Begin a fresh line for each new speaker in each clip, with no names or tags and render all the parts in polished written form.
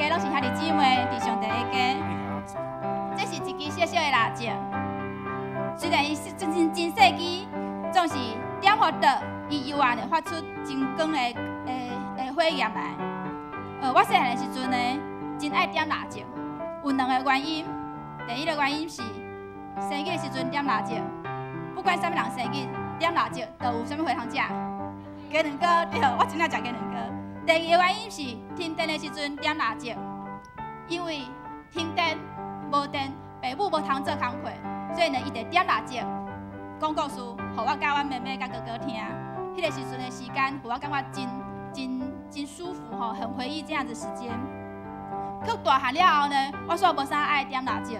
家攏是兄弟姊妹，佇上帝的家。這是一支小小的蠟燭，雖然伊是真真真細支，總是點予著，伊猶原會發出真光的火焰來。我細漢的時陣呢，真愛點蠟燭，有兩个原因。第一个原因是生日的時陣點蠟燭，不管啥物人生日，點蠟燭都有啥物花通食？雞卵糕，對，我真愛食雞卵糕。第二个原因是停電的時陣點蠟燭，因為停電無電，爸母無通做工課，所以呢，伊就點蠟燭講故事，予我佮阮妹妹佮哥哥聽。彼个時陣的時間，予我感覺真真真舒服吼，很回憶這樣子時間。閣大漢了後呢，我煞無啥愛點蠟燭，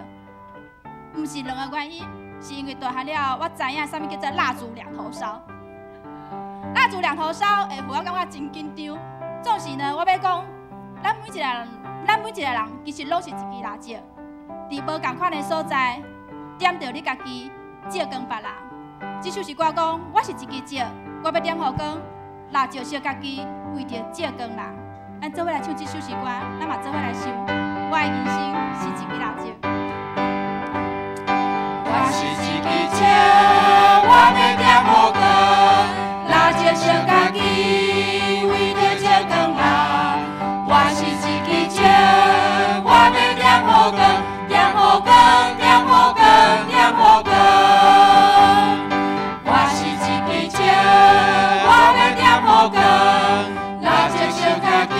毋是兩个原因，是因為大漢了後，我知影啥物叫做蠟燭兩頭燒。蠟燭兩頭燒會予我感覺真緊張。總是呢，我欲講，咱每一個人其實攏是一支蠟燭，佇無仝款的所在，點著你家己，照光別人。這首詩歌講，我是一支燭，我欲點予光，蠟燭燒家己，為著照光人。咱做伙來唱這首詩歌，咱嘛做伙來想，我的人生是一支蠟燭。
我是一支燭，我欲點予光，蠟燭燒家己，為著照光人。我是一支燭，我欲點予光，點予光，點予光，點予光。我是一支燭，我欲點予光，蠟燭燒家己，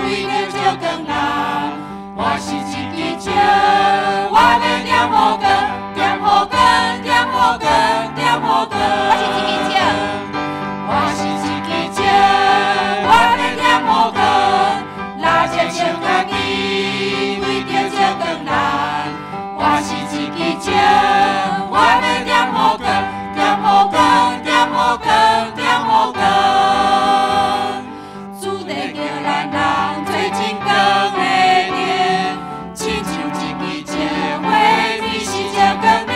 為著照光人。我是一支燭，我欲點予光，點予光，點予光，點予光。
我是一支燭，
我是一支燭，我欲點予光，蠟燭燒家己，為著照光人。我是一支燭，我欲點予光，點予光，點予光，點予光。主地叫咱人做真光的燈，親像一支燭火，彼是照光明。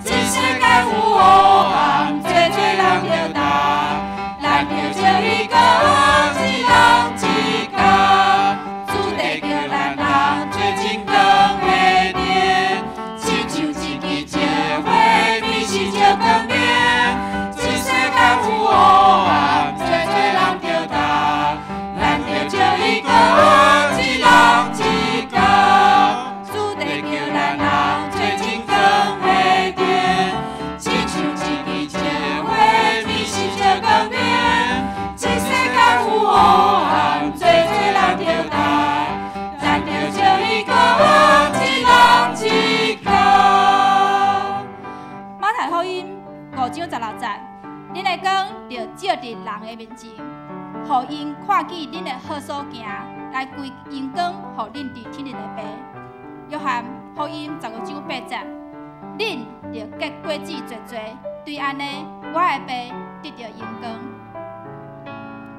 這世界有黑暗，濟濟人著擔，咱著照彼光，一人一角。主地叫咱人做真光的燈，親像一支燭火，彼是照光明。這世界有黑暗，濟濟人著擔，咱著照彼光，一人一角。主地叫咱人做真光的燈，親像一支燭火，彼是照光明。這世界有黑暗，濟濟人著擔，咱著照彼光，一人一角。
馬太福音5章16節，恁的光著照佇人的面前，予𪜶看見恁的好所行，來歸榮光予恁佇天頂的爸。約翰福音15章8節，恁著結果子濟濟，對按呢，我的爸得著榮光。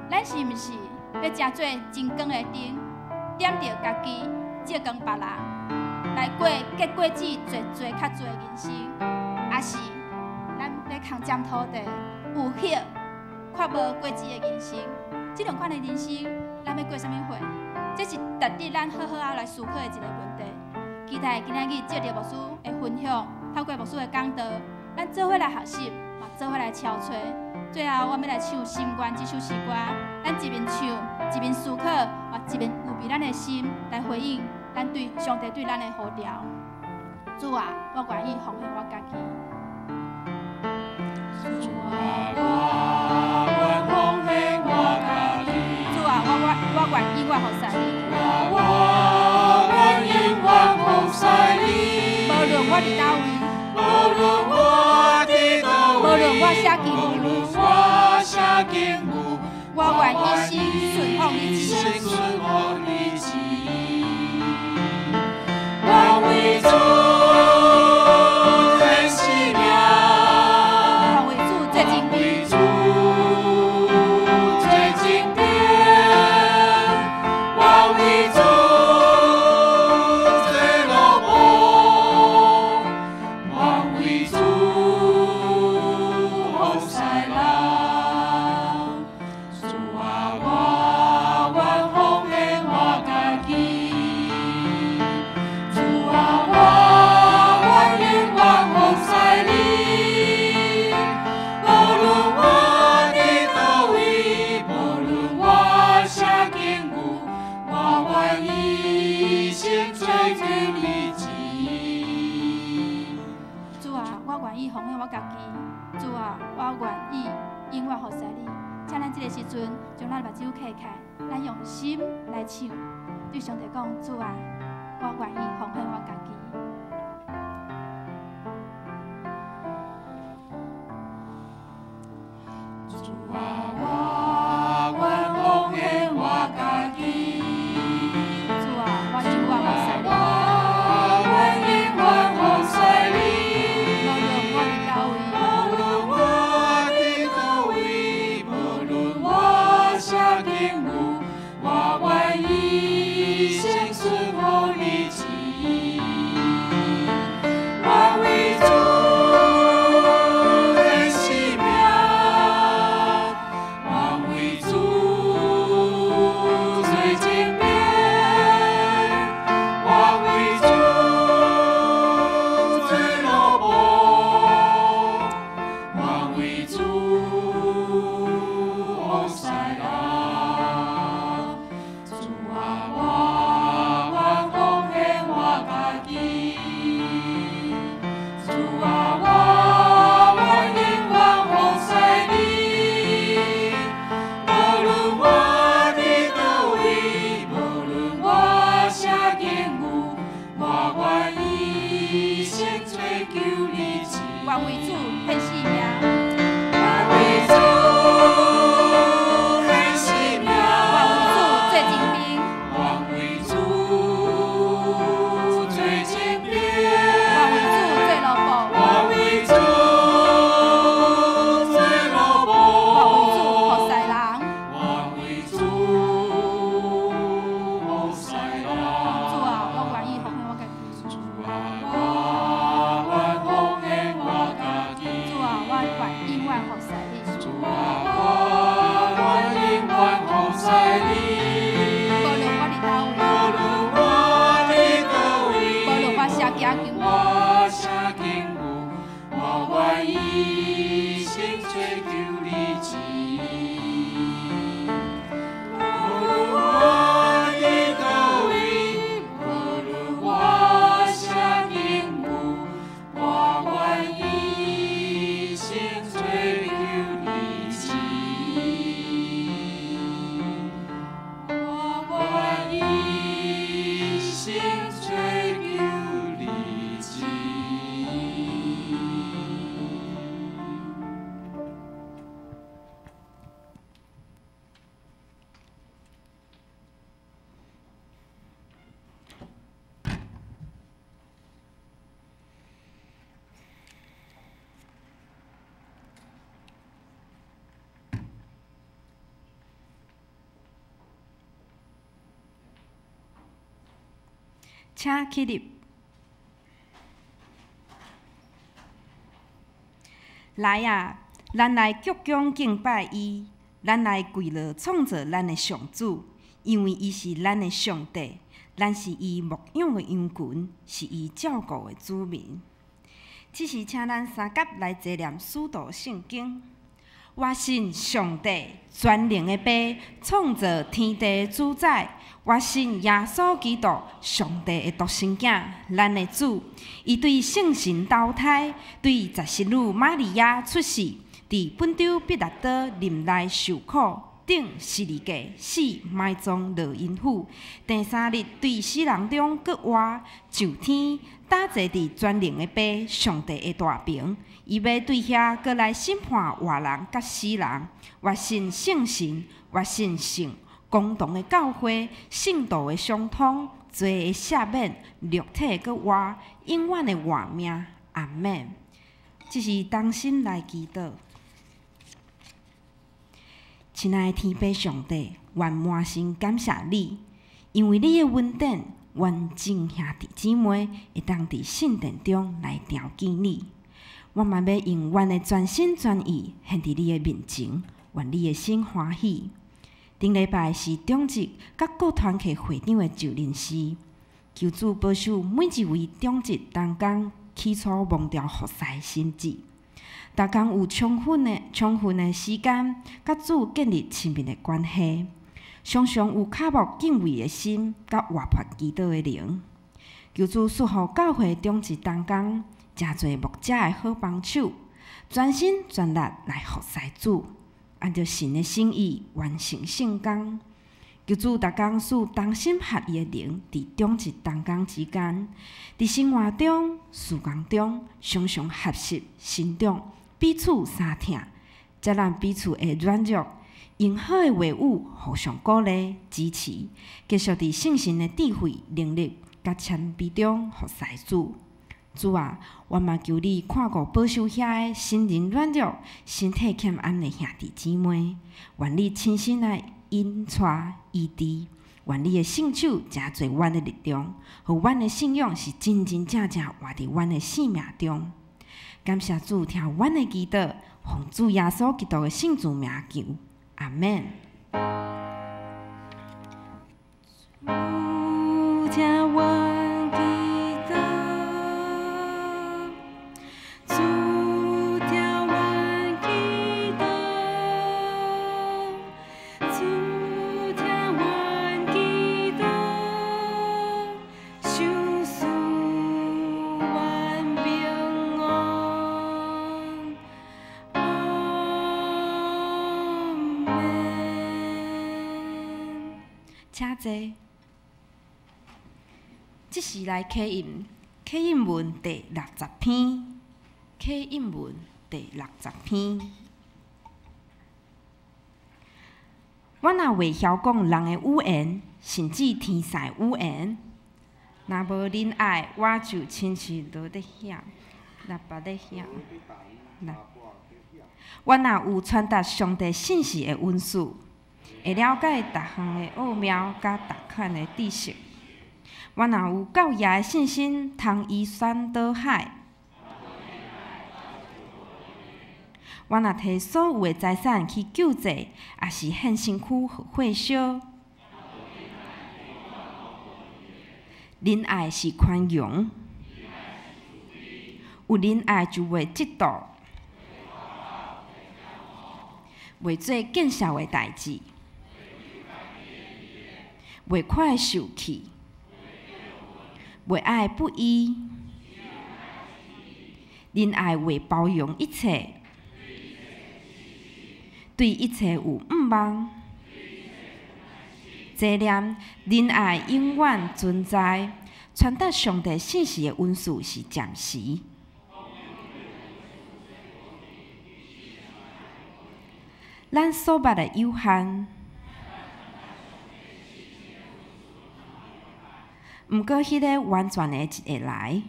咱是毋是欲成做真光的燈，點著家己，照光別人，來過結果子濟濟較濟的人生？抑是咱欲空佔土地，有葉卻無果子的人生？這兩款的人生，咱欲過啥物活？這是值得咱好好仔來思考的一个問題。期待今仔日藉著牧師的分享，透過牧師的講道，咱做伙來學習，嘛做伙來敲揣。最後，我欲來唱《心願》這首詩歌，咱一面唱，一面思考，嘛一面預備咱的心來回應咱對上帝對咱的呼召。主啊，我願意奉獻我家己。
主啊，我願奉獻我家己。
主啊，我願意我服侍你。
主啊，我願意我服侍你。
無論我佇佗位，
無論我佇佗位，
無論我啥境
無
遇，
論我啥境遇，
我願一生順服你旨意。
順服你旨意。我為主獻生命，
願為主做精兵，
為主做精兵，我為主做奴僕，我為主服侍人。主啊，我願奉獻我家
我家己。主啊，我願意永遠服侍你。請咱這个時陣，將咱目睭開開，咱用心來唱，對上帝講：主啊，我願意奉獻我家己。
主啊，我願奉獻我家己。
主啊，我永遠服侍你。
我願永遠服侍你。
無論我佇佗位，
無論我佇佗位，無論我啥境遇，我願意先順服你旨意。我為主獻生命，我為主做證明，我為主做奴僕，我為主服侍人。主啊，我願奉獻我家己。主啊，我願永遠服侍你。無論我佇佗位，無論我啥境遇，我願意先追求你旨意。
願為主獻生命，
願為主獻生命，
願為主做精兵，
願為主做精兵，
願為主做奴僕，
願為主做奴僕，
願為主服侍人。
願為主服侍人。
主啊，我願意奉獻我家己。
主啊，我願奉獻我家己。
主啊，我願永遠服侍你。
主啊，我願永遠服侍你。
無論我佇佗位，
無論我佇佗位，
無論我啥境遇，
我啥境遇，我願意先追求你旨意。無論我佇佗位，無論我啥境遇，我願意先追求你旨意。我願意先追求你旨意。
請起立。來啊，咱來鞠躬敬拜伊，咱來跪落創造咱的上主，因為伊是咱的上帝，咱是伊牧養的羊群，是伊照顧的子民。這時，請咱三甲來齊念使徒聖經。我信上帝全能的父，創造天地的主宰。我信耶穌基督，上帝的獨生囝，咱的主。伊對聖神投胎，對十四女瑪利亞出世，佇本丟彼拉多忍耐受苦，釘十字架，死埋葬落陰府。第三日對死人中閣活，上天，搭坐佇全能的父上帝的大爿。伊欲對遐閣來審判活人佮死人。我信聖神，我信聖公同的教會，聖徒的相通，罪的赦免，肉體閣活，永遠的活命。阿們。這是同心來祈禱。親愛的天父上帝，願滿心感謝你，因為你的恩典，阮眾兄弟姊妹會當佇聖殿中來朝見你。我嘛欲用阮的全心全意獻佇你的面前，願你的心歡喜。頂禮拜是長執佮各團契會長的就任式，求主保守每一位長執同工起初忘掉服侍的心志，逐工有充分的時間，佮主建立親密的關係，常常有渴慕敬畏的心，佮活潑祈禱的靈。求主賜予教會長執同工，誠濟牧者的好幫手，全心全力來服侍主，按照神的心意完成聖工。求主逐工賜同心合意的靈，佇長執同工之間，佇生活中、事工中，常常學習成長，彼此相疼，接納彼此的軟弱，用好的話語互相鼓勵支持，繼續佇聖神的智慧、能力佮謙卑中服侍主。主啊，我嘛求你看顧保守遐的心靈軟弱、身體欠安的兄弟姊妹，願你親身來引帶醫治，願你的聖手成做阮的力量，予阮的信仰是真真正正活佇阮的生命中。感謝主聽阮的祈禱，奉主耶穌基督的聖子名求，阿們。主聽阮祈禱，主聽阮祈禱，主聽阮祈禱，賞賜阮平安。阿們。請坐。這時來啟印，啟印文第60篇，啟印文第60篇。我若袂曉講人的語言，甚至天使的語言，若無仁愛，我就親像鑼咧響，喇叭咧響。我若有傳達上帝信息的恩賜，會了解逐項的奧妙佮逐款的知識。我若有夠額的信心，通移山倒海；我若提所有的財產去救濟，抑是獻身軀予火燒。仁愛是寬容，有仁愛就袂嫉妒，袂做見笑的代誌，袂快受氣。袂愛不義，仁愛會包容一切，對一切有向望。這念仁愛永遠存在，傳達上帝信息的恩賜是暫時。咱所捌的有限。毋過，彼个完全的一會來。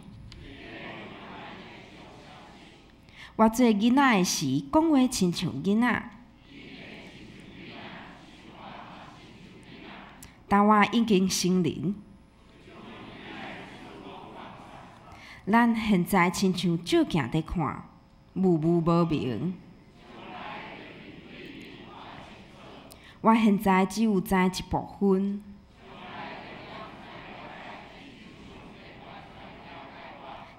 我做囡仔的時，講話親像囡仔。但我已經成人。咱現在親像照鏡佇看，霧霧無明。我現在只有知一部分。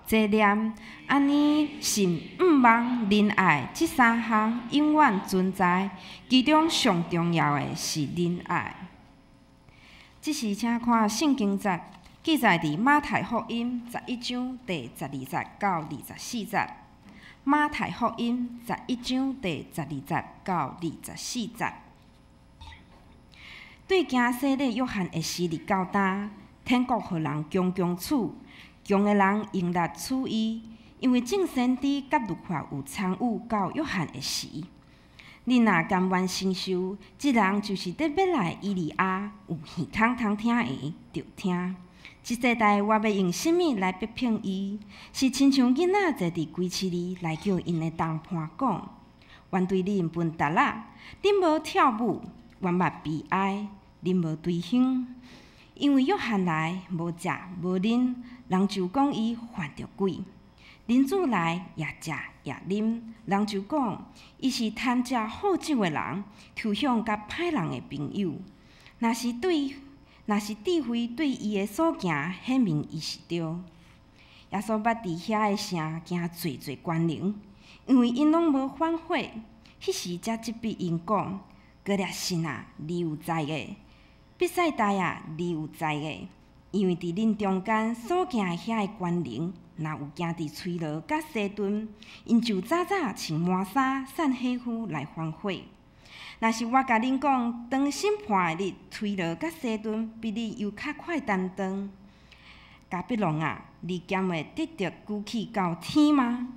這念按呢信、向望、仁愛這三項永遠存在，其中上重要的是仁愛。這時請看聖經節，記載佇馬太福音11章第12節到24節。馬太福音11章第12節到24節。對行洗禮約翰的時日到今，天國予人強強取。強的人用力取伊，因為眾先知佮律法有參與到約翰的時。恁若甘願承受，這人就是佇欲來的以利亞，有耳孔通聽的，就聽。這世代我欲用啥物來比擬伊？是親像囡仔坐佇鬼市裡來叫𪜶的同伴講：阮對恁分笛仔，恁無跳舞；阮捌悲哀，恁無捶胸。因為約翰來無食無啉，人就講伊犯著鬼；人子來也食也啉，人就講伊是貪食好酒的人，投向佮歹人的朋友。若是對，若是智慧對伊的所行顯明伊是對。耶穌捌佇遐的城行濟濟權能，因為𪜶攏無反悔。彼時才責備𪜶講：哥拉歆啊，你有災的！伯賽大啊，你有災的！因為佇恁中間所行的遐个權能，若有行佇推羅佮西頓，𪜶就早早穿麻衫、散火灰來反悔。若是我共恁講，當審判的日，推羅佮西頓比你猶較快擔當。迦百農啊，你敢會得著舉起到天嗎？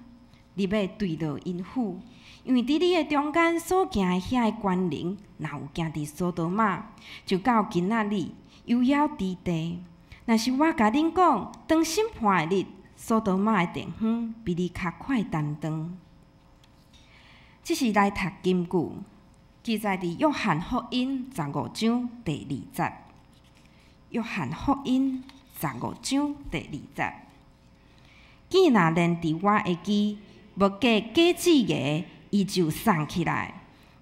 你欲墜落陰府，因為佇你的中間所行的遐个權能，若有行佇所多瑪，就到今仔日猶猶佇地。若是我共恁講，當審判的日，所多瑪的地方比你較快擔當。這是來讀金句，記載佇約翰福音十五章第二節。約翰福音十五章第二節。見若連佇我的枝無結果子的，伊就送起來；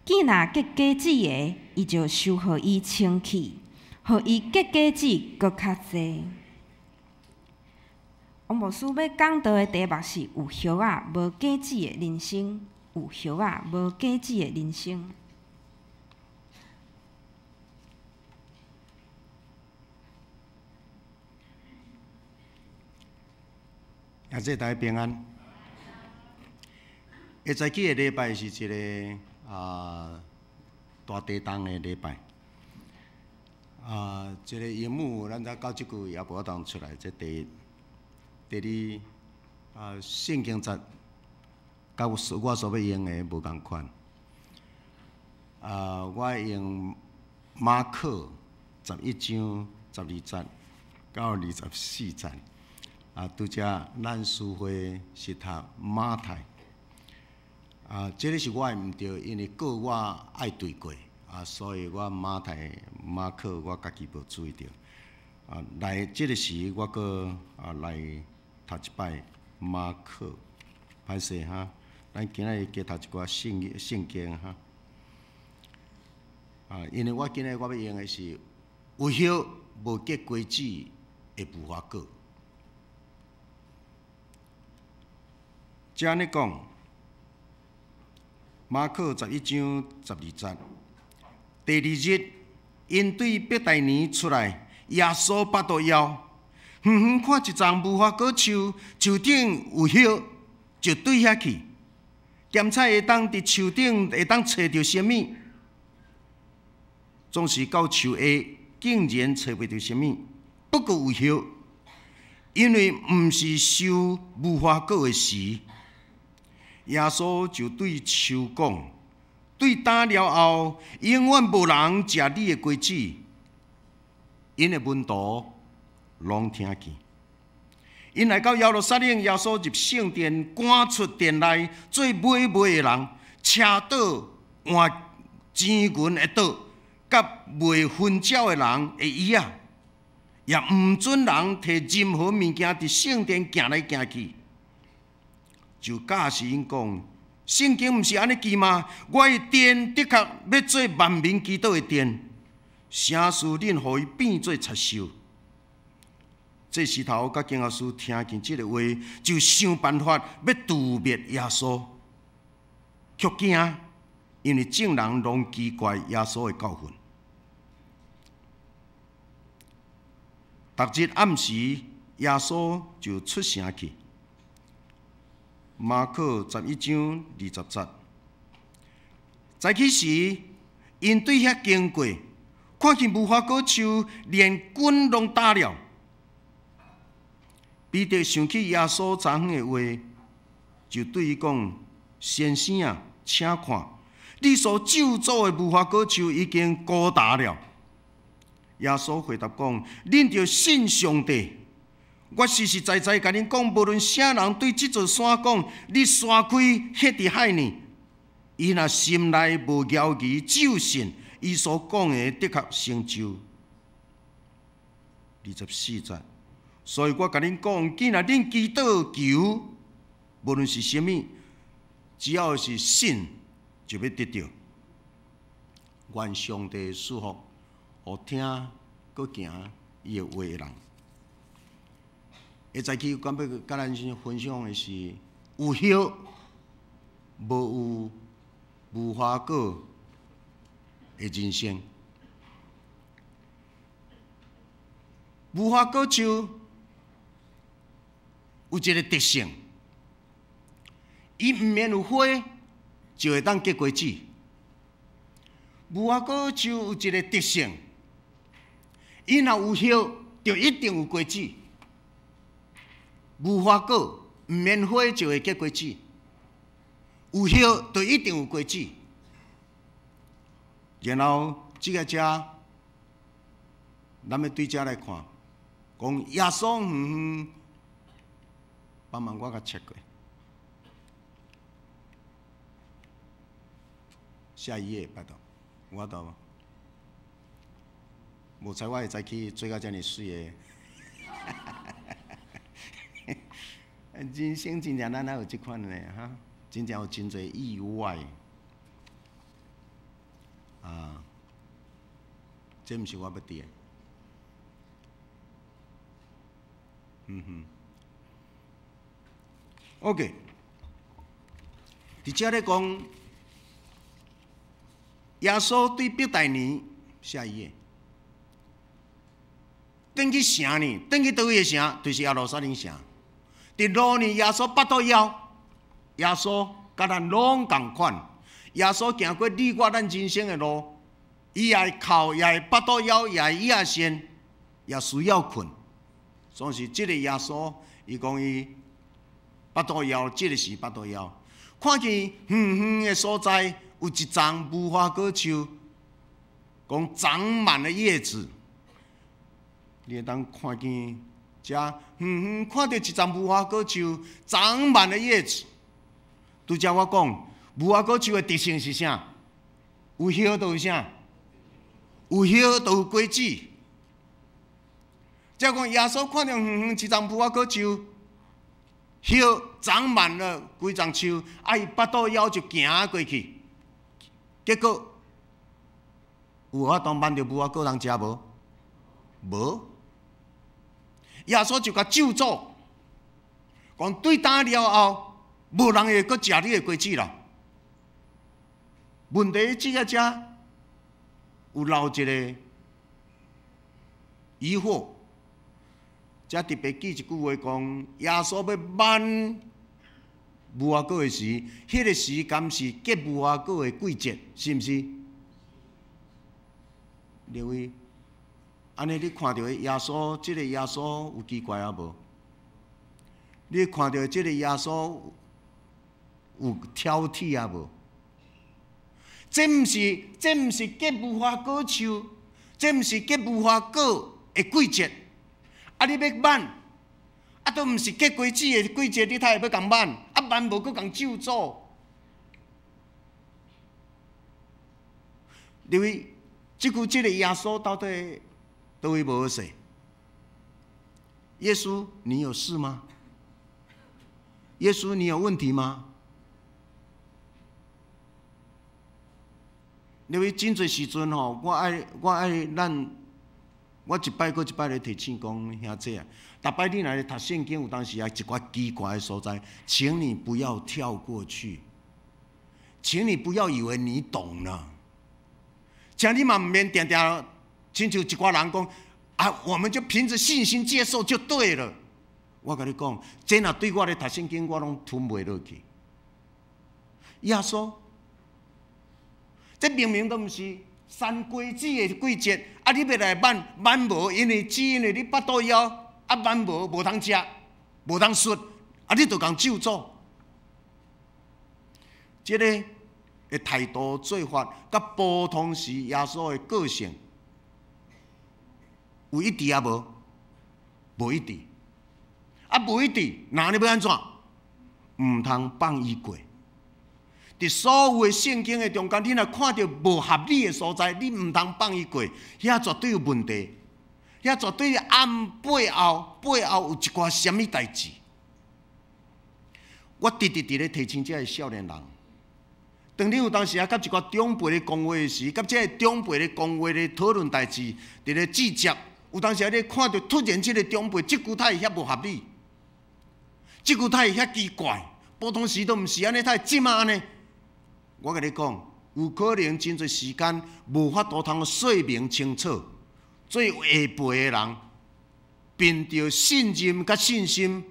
見若結果子的，伊就收予伊清去，予伊結果子閣較濟。王牧師欲講道的題目是有葉仔無果子的人生，有葉仔無果子的人生。
阿姊大家平安。下早起的禮拜是一个大地動的禮拜。這个熒幕咱才到這久也無法度出來，這第一。第二，聖經節，佮我所欲用的無仝款。我用馬可11章12節到24節。拄才咱書會是讀馬太。這个是我的毋對，因為過我愛對過，所以我馬太、馬可我家己無注意著。來，這个時我閣來讀一擺馬可，歹勢哈，咱今仔日加讀一寡聖經哈。因為我今仔日我欲用的是有葉無結果子的無花果。這按呢講，馬可11章12節，第二日，𪜶對伯大尼出來，耶穌腹肚枵，遠遠看一叢無花果樹，樹頂有葉，就對遐去，檢查會當佇樹頂會當揣著啥物，總是到樹下竟然揣袂著啥物，不過有葉，因為毋是收無花果的時。耶穌就對樹講：對今了後，永遠無人食你的果子。𪜶的門徒攏聽見。𪜶來到耶路撒冷，耶穌入聖殿，趕出殿內做買賣的人，車倒換錢銀的桌，佮賣薰鳥的人的椅仔，也毋准人提任何物件佇聖殿行來行去。就教示𪜶講，聖經毋是按呢記嗎？我的殿的確欲做萬民祈禱的殿，啥事恁予伊變做賊獸？祭司頭佮經學師聽見這个話，就想辦法欲誅滅耶穌，卻驚，因為眾人攏奇怪耶穌的教訓。逐日暗時，耶穌就出城去。馬可11章20節，早起時，𪜶對遐經過，看見無花果樹連根攏焦了。彼得想起耶穌昨昏的話，就對伊講：先生啊，請看，你所咒詛的無花果樹已經枯焦了。耶穌回答講：恁著信上帝。我實實在在共恁講，無論啥人對這座山講，你山開，歇佇海裡，伊若心內無猶疑，只有信，伊所講的的確成就。24節，所以我共恁講，既若恁祈禱求，無論是啥物，只要是信，就欲得著。願上帝賜福，予聽閣行伊的話的人。下早起，敢欲佮咱分享的是有葉無有無花果的人生。無花果樹有一个特性，伊毋免有花，就會當結果子。無花果樹有一个特性，伊若有葉，就一定有果子。無花果毋免花就會結果子，有葉就一定有果子。然後這个遮，咱欲對遮來看，講耶穌遠遠幫忙我共切過。下一頁，拜託，有法度無？無彩我會早起做甲遮爾媠的。人生真正咱哪有這款的哈？真正有真濟意外。啊，這毋是我欲佇的。嗯哼。OK，佇遮咧講，耶穌對伯大尼，下一頁，轉去城呢，轉去佗位的城，就是耶路撒冷城。佇路呢，耶穌腹肚枵，耶穌佮咱攏仝款。耶穌行過你我咱人生的路，伊也會哭，也會腹肚枵，也會野鉎，也需要睏。總是這个耶穌，伊講伊腹肚枵，這个時腹肚枵，看見遠遠的所在有一叢無花果樹，講長滿了葉子。你會當看見遮遠遠看著一叢無花果樹長滿了葉子。拄才我講，無花果樹的特性是啥？有葉就有啥？有葉就有果子。才講耶穌看著遠遠一叢無花果樹，葉長滿了規叢樹，啊，伊腹肚枵就行過去，結果有法度挽著無花果通食無？無。耶穌就共咒詛，講對今了後，無人會閣食你的果子啦。問題這个遮有留一个疑惑，遮特別記一句話講：耶穌欲挽無花果的時，彼个時敢是結無花果的季節，是毋是？各位，按呢你看著耶穌，這个耶穌有奇怪抑無？你看著這个耶穌有挑剔抑無？這毋是結無花果樹，這毋是結無花果的季節。啊，你欲挽，啊，都毋是結果子的季節，你才會欲共挽，啊，挽無閣共咒詛。因為這句這个耶穌到底佗位無好勢？耶穌，你有事嗎？耶穌，你有問題嗎？因為真濟時陣吼，我愛我愛咱，我一擺閣一擺咧提醒講，兄弟啊，逐擺你若咧讀聖經，有當時啊一寡奇怪的所在，請你不要跳過去，請你不要以為你懂了，請你嘛毋免定定親像一寡人講啊，我們就憑著信心接受就對了。我共你講，這若對我咧讀聖經，我攏吞袂落去。耶穌。這明明都毋是採果子的季節，啊！你欲來挽挽無，因為只因為你腹肚枵，啊挽無無通食，無通媠，啊你就共咒詛。這个的態度做法，佮普通時耶穌的個性有一致抑無？無一致。啊，無一致，那你欲按怎？毋通放伊過。佇所有的聖經的中間，你若看著無合理的所在，你毋通放伊過，遐絕對有問題，遐絕對暗背後背後有一寡啥物代誌。我直直佇咧提醒這个少年人，當你有當時啊，佮一寡長輩咧講話的時，佮這个長輩咧講話咧討論代誌，佇咧指責，有當時啊，你看著突然這个長輩這句太遐無合理，這句太遐奇怪，普通時都毋是按呢，太這馬按呢。我共你講，有可能真濟時間無法度通說明清楚，做下輩的人，憑著信任佮信心，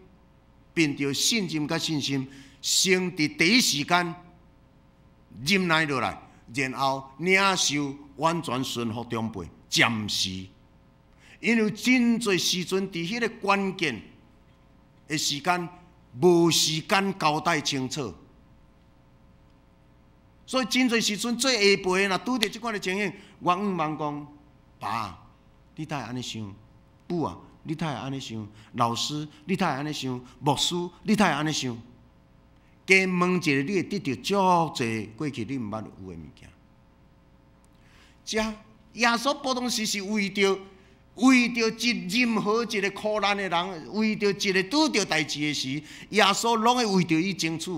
憑著信任佮信心，先佇第一時間忍耐落來，然後領受完全順服長輩，暫時。因為真濟時陣佇彼個關鍵的時間，無時間交代清楚，所以真濟時陣做下輩的，若拄著這款的情形，我向望講，爸，你敢會按呢想？母啊，你敢會按呢想？老師，你敢會按呢想？牧師，你敢會按呢想？加問一下，你會得著足濟過去你毋捌有的物件。遮耶穌普通時是為著一任何一個苦難的人，為著一個拄著代誌的時，耶穌攏會為著伊爭取。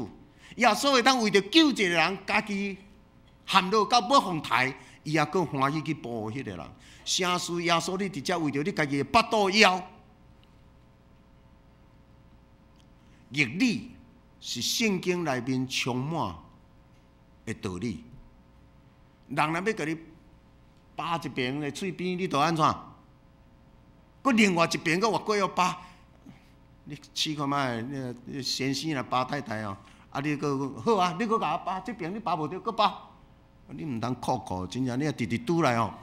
耶穌會當為著救一個人，家己陷落到欲予刣，伊也閣歡喜去保護彼個人。啥事耶穌你直接為著你家己的腹肚枵。義理是聖經內面充滿的道理。人若欲共你扒一邊的喙邊，你就按怎？閣另外一邊閣越過予扒，你試看覓？你先生若扒太太哦，啊你閣好啊，你閣共我扒，這邊你扒無著，閣扒，你毋通哭哭，真正你也直直拄來哦。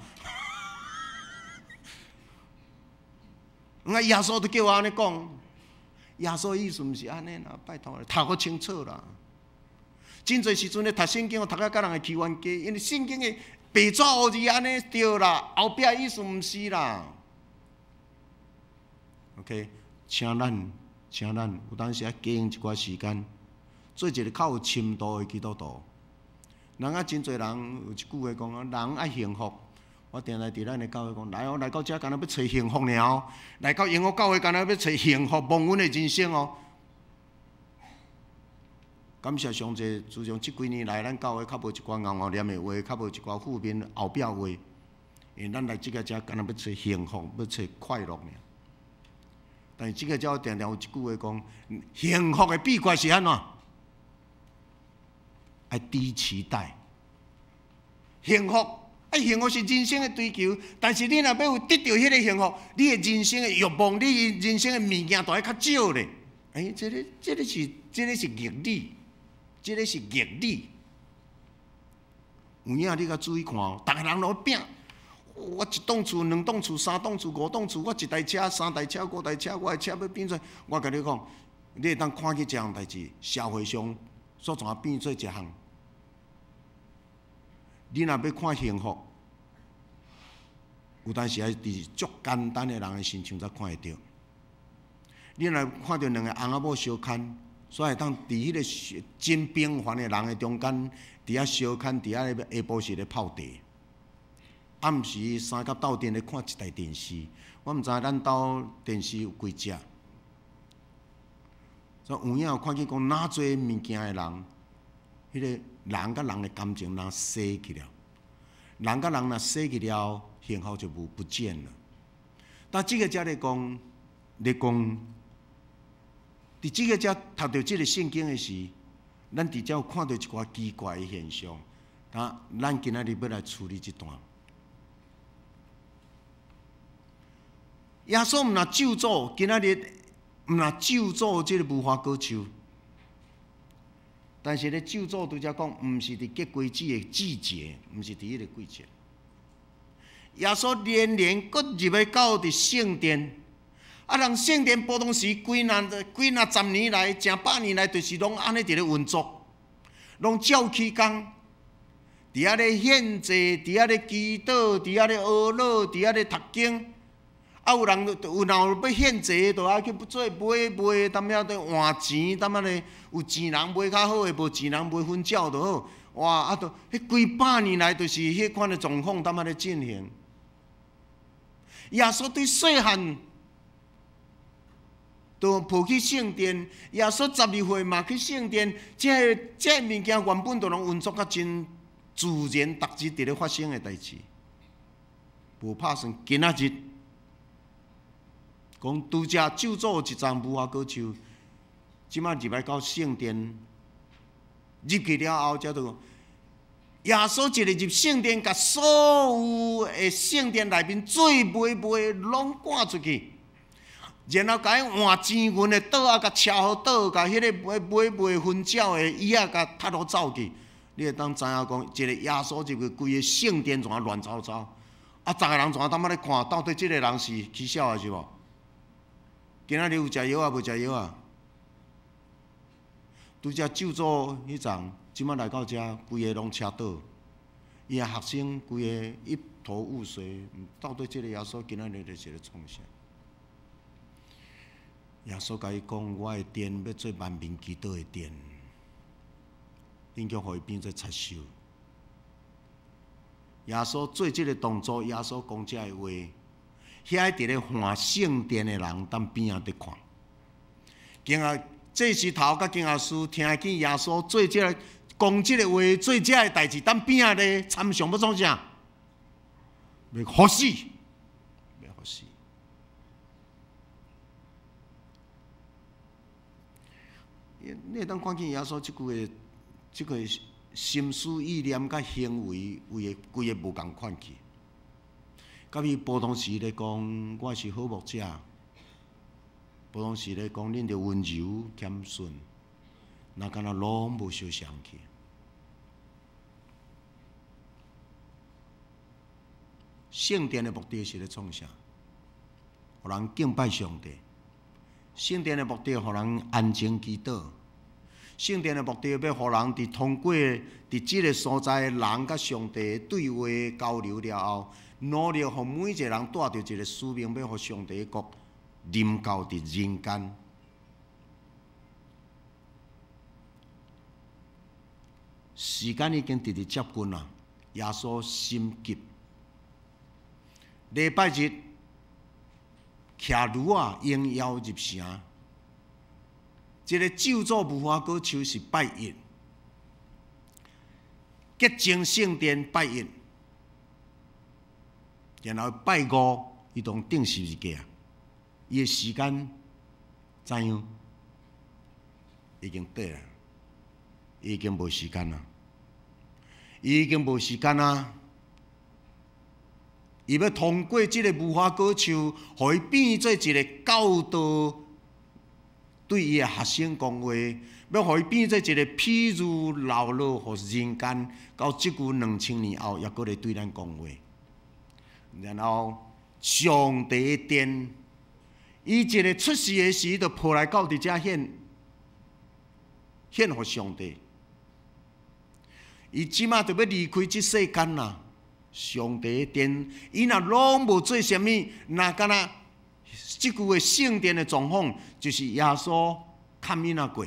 啊，耶穌都叫我按呢講，耶穌意思毋是按呢啦，拜託，讀閣清楚啦。真濟時陣咧讀聖經，讀甲佮人會起冤家，因為聖經的白紙黑字按呢對啦，後壁意思毋是啦。OK，請咱，請咱有當時愛加用一寡時間，做一個較有深度的基督徒。人啊，真濟人有一句話講啊，人愛幸福。我定定佇咱的教會講，來哦，來到遮敢若欲揣幸福爾哦，來到榮福教會敢若欲揣幸福蒙恩的人生哦。感謝上帝，自從這幾年來，咱教會較無一寡𠢕𠢕念的話，較無一寡負面後壁話，因為咱來這个遮敢若欲揣幸福，欲揣快樂爾。但是這个遮我定定有一句話講，幸福的秘訣是按怎？愛低期待，幸福。啊，幸福是人生的追求，但是你若欲有得著彼个幸福，你的人生的欲望，你人生的物件都愛較少咧。欸，這个、這个是、這个是義理，這个是義理。有影你較注意看哦，逐个人攏拚。我一棟厝、兩棟厝、三棟厝、五棟厝，我一台車、三台車、五台車，我的車欲變做，我共你講，你會當看見一項代誌，社會上所怎變做一項。你若欲看幸福，有當時愛佇足簡單的人的身上才看會著。你若看著兩个翁仔某相牽，所以會當佇彼个真平凡的人的中間，佇遐相牽，佇遐咧下晡時咧泡茶。暗時三甲鬥陣咧看一台電視，我毋知咱兜電視有幾隻。所以有影有看見講，哪濟物件的人，彼个人佮人的感情若洗去了，人佮人若洗去了，幸福就無不見了。但這个遮咧講，咧講，佇這个遮讀著這个聖經的時，咱佇遮有看著一寡奇怪的現象。啊，咱今仔日欲來處理這段。耶穌毋若咒詛，今仔日毋若咒詛這个無花果樹，但是咧咒詛拄才講，毋是佇結果子的季節，毋是佇彼個季節。耶穌連連閣入去到佇聖殿，啊，人聖殿普通時幾若幾若十年來，成百年來，就是攏按呢佇咧運作，攏照起工，佇遐咧獻祭，佇遐咧祈禱，佇遐咧呵咾，佇遐咧讀經。啊，有人有若有欲獻祭，就愛去做買賣，淡仔咧換錢，淡仔咧有錢人買較好的，無錢人買粉鳥就好。哇！啊，都彼幾百年來，就是彼款的狀況，淡仔咧進行。耶穌對細漢就抱去聖殿，耶穌12歲嘛去聖殿，這个這个物件原本就攏運作甲真自然，逐日佇咧發生的代誌，無拍算今仔日。講拄才咒詛一叢無花果樹，這馬入來到聖殿，入去了後，才就耶穌一个入聖殿，共所有的聖殿內面做買賣攏趕出去，然後共伊換錢銀的桌仔，共撨予倒，共彼个買買賣分鳥的椅仔，共踢予走去。你會當知影講，一个耶穌入去，規个聖殿怎啊亂糟糟？啊，逐个人怎啊當仔咧看？到底這个人是起痟的是無？今仔日有食藥啊？無食藥啊？拄才咒詛彼陣，這擺來到遮，規个攏車倒。伊的學生規个一頭霧水，到底這个耶穌今仔日是咧創啥？耶穌共伊講：我的殿欲做萬民祈禱的殿，恁卻予伊變做賊獸。耶穌做這个動作，耶穌講這个話，遐佇咧換聖殿的人佇邊仔佇看，經過祭司頭佮經學師聽見耶穌做這个講這个話，做這个代誌，佇邊仔咧參詳欲創啥？欲予死，欲予死。你會當看見耶穌這句的這個心思意念佮行為，規个規个無仝款去。佮伊普通時咧講，我是好牧者。普通時咧講，恁著溫柔謙遜，若敢若攏無相像去。聖殿的目的是咧創啥？予人敬拜上帝。聖殿的目的，予人安靜祈禱。聖殿的目的，欲予人佇通過佇這个所在，人佮上帝對話交流了後，努力予每一个人帶著一个使命，欲予上帝的國臨到佇人間。時間已經直直接近啦，耶穌心急。禮拜日，騎驢仔榮耀入城。這个咒詛無花果樹是拜一，潔淨聖殿拜一，然後拜五，伊當釘十字架。伊的時間怎樣？已經短啦，已經無時間啦，已經無時間啦。伊欲通過這个無花果樹，予伊變做一个教導。對伊的學生講話，欲予伊變做一个譬喻流落予人間，到這久2000年後，猶閣咧對咱講話。然後上帝的殿，伊一个出世的時，就抱來到佇遮獻獻予上帝。伊這馬就欲離開這世間啦。上帝的殿，伊若攏無做啥物，若敢若。這句話聖殿的狀況，就是耶穌崁囡仔過。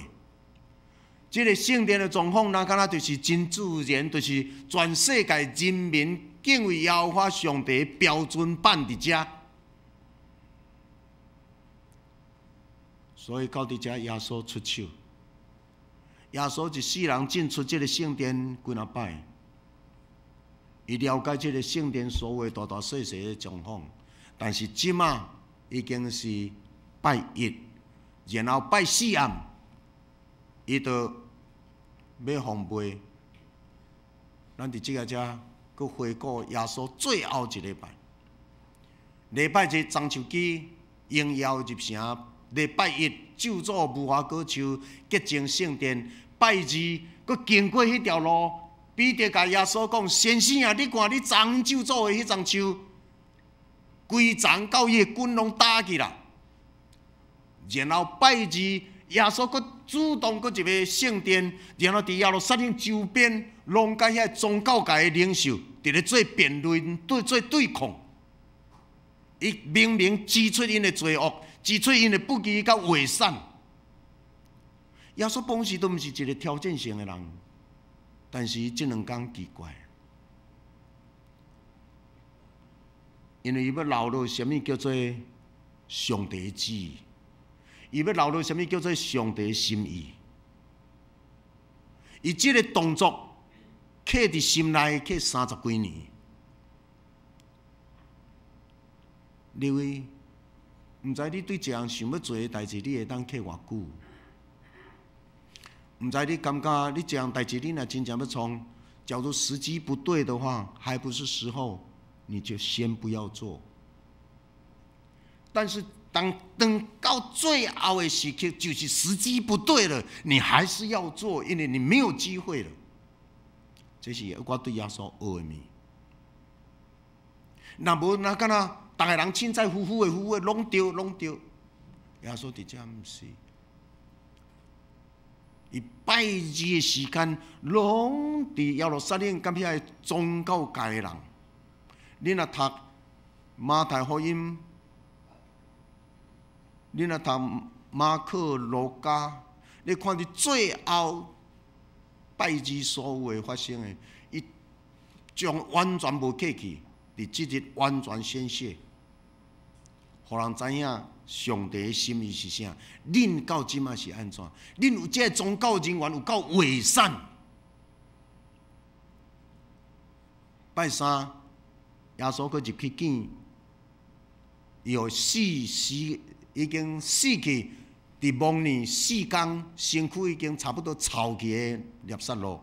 這个聖殿的狀況，若敢若就是真自然，就是全世界人民敬畏耶和華上帝標準版佇遮。所以到佇遮，耶穌出手。耶穌一世人進出這个聖殿幾若擺，伊了解這个聖殿所有大大細細的狀況，但是這馬。已經是拜一，然後拜四暗，伊就欲防備。咱佇這个遮，閣回顧耶穌最後一禮拜。禮拜日樟樹枝榮耀入城，禮拜一咒詛無花果樹潔淨聖殿，拜二閣經過彼條路，彼得共耶穌講：先生啊，你看你昨昏咒詛的彼樟樹。規叢到伊的根攏焦去啦，然後拜二，耶穌閣主動閣入去聖殿，然後佇耶路撒冷周邊，攏佮遐宗教界的領袖佇咧做辯論，對做對抗。伊明明指出𪜶的罪惡，指出𪜶的不義佮偽善。耶穌本身都毋是一个挑戰性的人，但是這兩工奇怪。因為伊欲流露啥物叫做上帝旨意，伊欲流露啥物叫做上帝心意。伊這个動作刻佇心內，刻三十幾年。你位，毋知你對一項想欲做的代誌，你會當刻偌久？毋知你感覺你這項代誌，你若真正欲創，假如時機不對的話，還不是時候。你就先不要做。但是當到最後的時刻，就是時機不對了，你還是要做，因為你沒有機會了。這是我對耶穌學的物。若無若敢若，逐个人凊彩呼呼的呼呼的，攏著攏著。耶穌佇遮毋是，伊拜日的時間，攏佇耶路撒冷佮遐个宗教界的人。你若讀馬太福音，你若讀馬可、路加，你看佇最後拜日所有的發生的，伊將完全無客氣，佇這日完全顯示，予人知影上帝的心意是啥。恁到這馬是按怎？恁有這个宗教人員有夠偽善。拜三，耶穌閣入去見，伊予死死已經死去，佇墓裡四工，身軀已經差不多臭去的納撒路。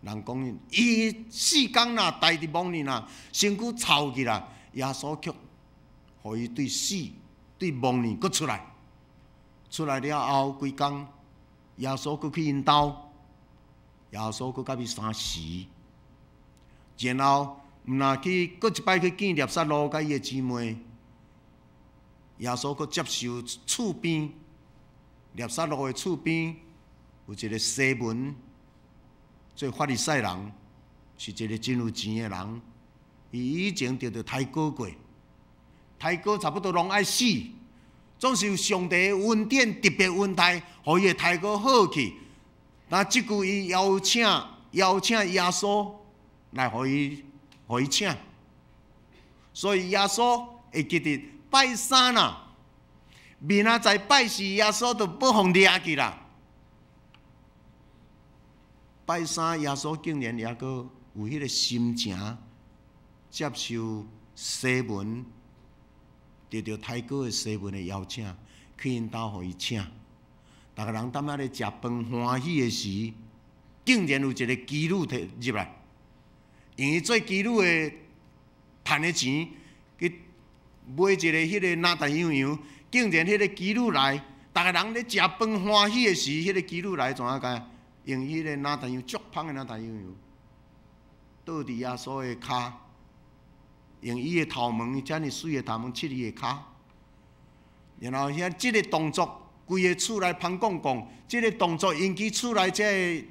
人講伊四工啦，待佇墓裡啦，身軀臭去啦，耶穌卻予伊對死對墓裡閣出來，出來了後幾工，耶穌閣去𪜶兜，耶穌閣佮伊相時，然後毋若去閣一擺去見納撒路佮伊的姊妹，耶穌閣接受厝邊納撒路的厝邊有一個西門。做法利賽人是一個真有錢的人，伊以前著著刣羔過，刣羔差不多攏愛死，總是有上帝的恩典特別恩待，予伊的刣羔好去。那這句伊邀請邀請耶穌來予伊予伊請，所以耶穌會記得拜三啦，明仔載拜四耶穌就欲予掠去啦。拜三，耶穌竟然猶閣有彼个心情接受西門得著刣羔的西門的邀請，去𪜶兜予伊請。逐个人踮遐咧食飯歡喜的時，竟然有一個妓女提入來，用伊做妓女的趁的錢去買一个彼个哪噠香油，竟然彼个妓女來，逐个人咧食飯歡喜的時，彼个妓女來怎仔解？用彼个哪噠油足芳的哪噠香油，倒佇耶穌的跤，用伊的頭毛，遮爾媠的頭毛拭伊的跤，然後遐這个動作，規个厝內芳講講，這个動作引起厝內這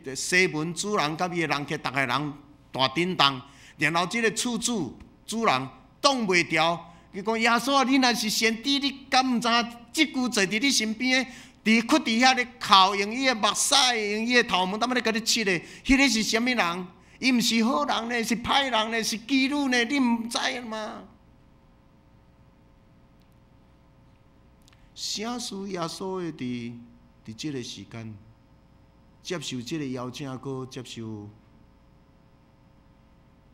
个西門主人佮伊的人客，逐个人大震動。然後這个厝主主人擋袂牢，伊講耶穌啊，你若是先知，你敢毋知影這久坐佇你身邊的？佇屈佇遐咧哭，用伊的目屎，用伊的頭毛，踮咧共你拭咧，彼个是啥物人？伊毋是好人呢，是歹人呢，是妓女呢？你毋知嗎？啥事耶穌會佇佇這个時間接受這個邀請，閣接受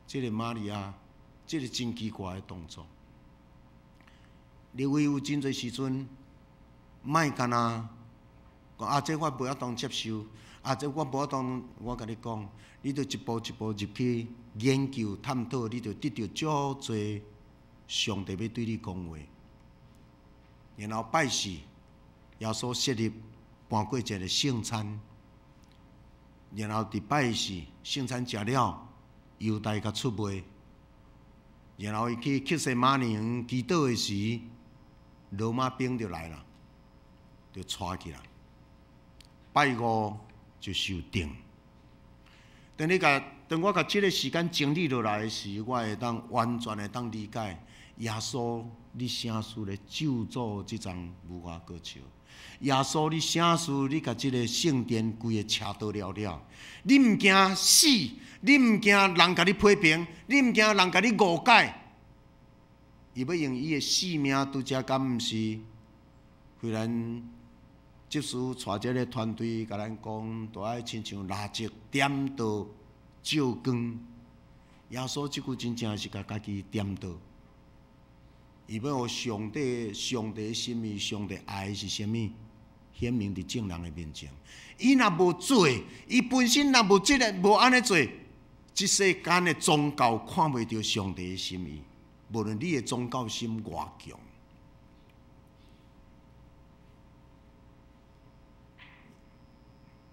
這个瑪利亞，這个真奇怪的動作。你會有真濟時陣，莫干焦講啊，這我無法度接受，啊，這我無法度。我共你講，你著一步一步入去研究探討，你著得著足濟上帝欲對你講話。然後拜四，耶穌設立盤過節的聖餐。然後佇拜四聖餐食了，猶大共出賣。然後伊去客西馬尼園祈禱的時，羅馬兵就來啦，就帶去啦。拜五就受釘。當你共當我共這个時間整理落來的時，我會當完全會當理解耶穌你啥事咧咒詛這叢無花果樹。耶穌你啥事你共這个聖殿規个拆倒了了？你毋驚死？你毋驚人共你批評？你毋驚人共你誤解？伊欲用伊的性命拄才敢毋是？雖然執事帶這个團隊共咱講，都愛親像蠟燭點著照光。耶穌這句真正是共家己點著。伊欲予上帝、上帝的心意、上帝愛是啥物，顯明佇眾人的面前。伊若無做，伊本身若無這个無按呢做，這世間的宗教看袂著上帝的心意。無論你的宗教心偌強。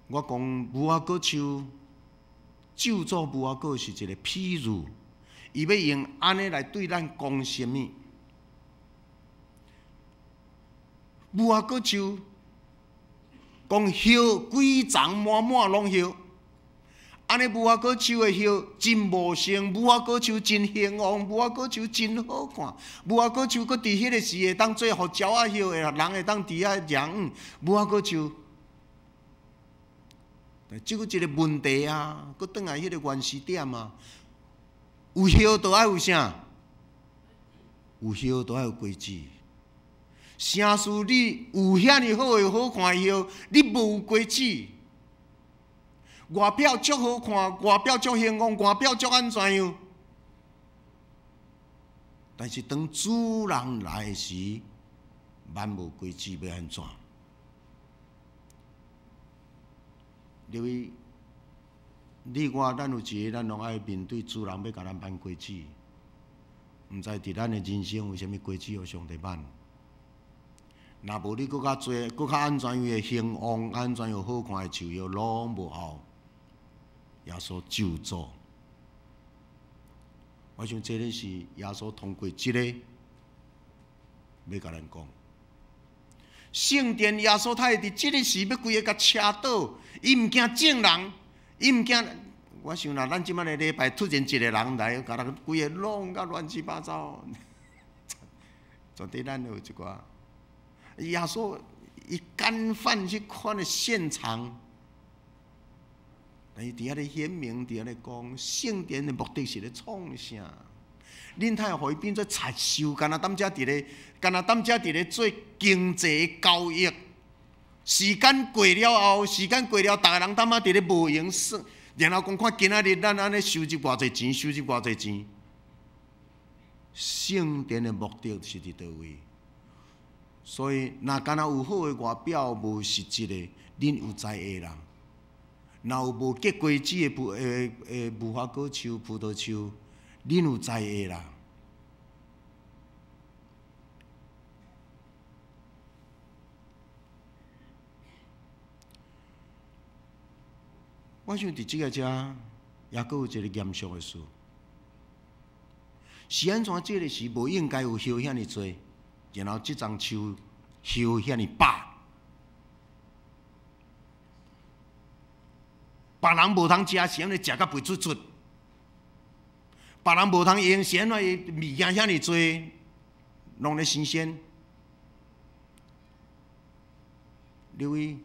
我講無花果樹，咒詛無花果是一個譬喻，伊欲用按呢來對咱講啥物？無花果樹講葉規叢滿滿攏葉，按呢無花果樹的葉真茂盛，無花果樹真興旺，無花果樹真好看，無花果樹閣佇彼个時會當做予鳥仔葉的，人會當佇遐養。無花果樹，但這閣一个問題啊，閣轉來彼个原始點啊，有葉就愛有啥？有葉就愛有果子。啥事你有遐爾好的好看的葉，你無有果子？外表足好看，外表足興旺，外表足按怎樣？但是當主人來時，萬無果子欲按怎？因為你我咱有一个，咱攏愛面對主人欲共咱挽果子，毋知佇咱的人生有啥物果子予上帝挽？若無你閣較濟，閣較按怎樣的興旺，按怎樣好看的樹葉，攏無效。耶穌咒詛，我想這个是耶穌通過這个欲共咱講。聖殿耶穌他會佇這个時欲規个共車倒，伊毋驚眾人，伊毋驚。我想若咱這擺个禮拜突然一个人來，共人規个弄甲亂七八糟，絕對咱有一寡。耶穌伊敢犯彼款的現場，但是佇遐咧顯明，佇遐咧講聖殿的目的是咧創啥？恁太予伊變做賊收，敢若踮遮佇咧，敢若踮遮佇咧做經濟交易。時間過了後，時間過了，逐个人踮仔佇咧無閒耍，然後講看今仔日咱按呢收入偌濟錢，收入偌濟錢。聖殿的目的是佇佗位？所以，若敢若有好的外表，無實質的，恁有才會啦。若有無結果子的葡的的無花果樹、葡萄樹，恁有才會啦。我想佇這个遮，抑閣有一个嚴肅的事，是按怎這个時無應該有葉遐爾濟？然後這叢樹葉遐爾飽，別人無通食，是按怎食甲肥卒卒？別人無通用，是按怎伊物件遐爾濟，攏咧新鮮？各位，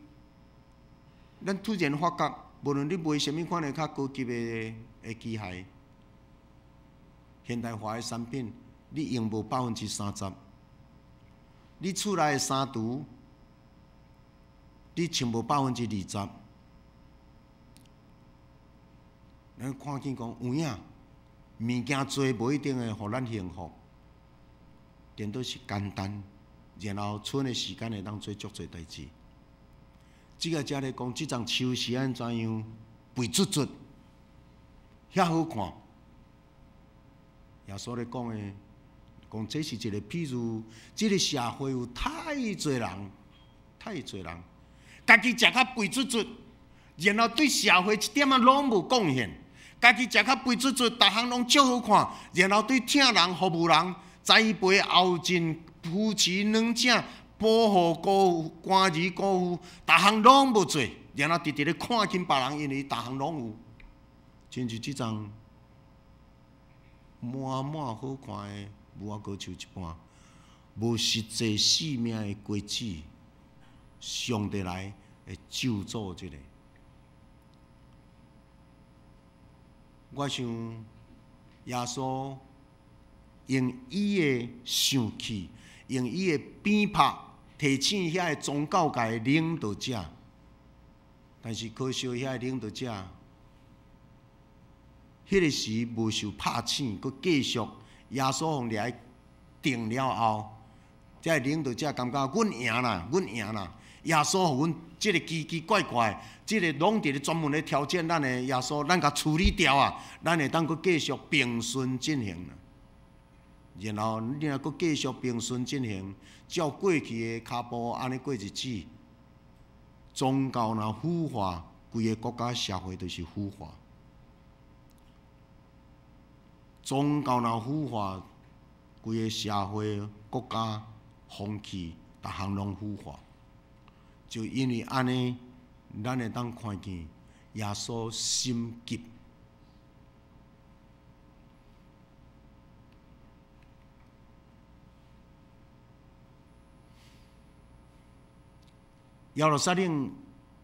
咱突然發覺，無論你賣啥物款的較高級的的機械，現代化的產品，你用無30%。你厝內的衫櫥，你穿無20%，咱看見講有影，物件濟無一定會予咱幸福，顛倒是簡單，然後賰的時間會當做足濟代誌。這个遮咧講，這叢樹是按怎樣肥卒卒，遐好看。耶穌咧講的。講這是一個譬喻，這个社會有太濟人，太濟人，家己食較肥卒卒，然後對社會一點仔攏無貢獻，家己食較肥卒卒，逐項攏足好看，然後對疼人、服務人、栽培後進、扶持軟者、保護孤寡兒孤婦，逐項攏無做，然後直直咧看輕別人，因為逐項攏有，親像這叢滿滿好看的。無花果樹一般，無實際生命的果子，上帝來會咒詛這个。我想耶穌用伊的生氣，用伊的鞭拍，提醒遐个宗教界的領導者。但是可惜遐个領導者，彼个時無受拍醒，閣繼續。耶穌予掠定了後，這个領導者感覺阮贏啦，阮贏啦。耶穌予阮這个奇奇怪怪，這个攏佇咧專門咧挑戰咱的耶穌，咱共處理掉啊，咱會當閣繼續平順進行。然後你若閣繼續平順進行，照過去的跤步按呢過日子，宗教若腐化，规个国家社会都是腐化。宗教若腐化，规个社会、国家风气，逐项拢腐化。就因为按呢，咱会当看见耶稣心急。耶路撒冷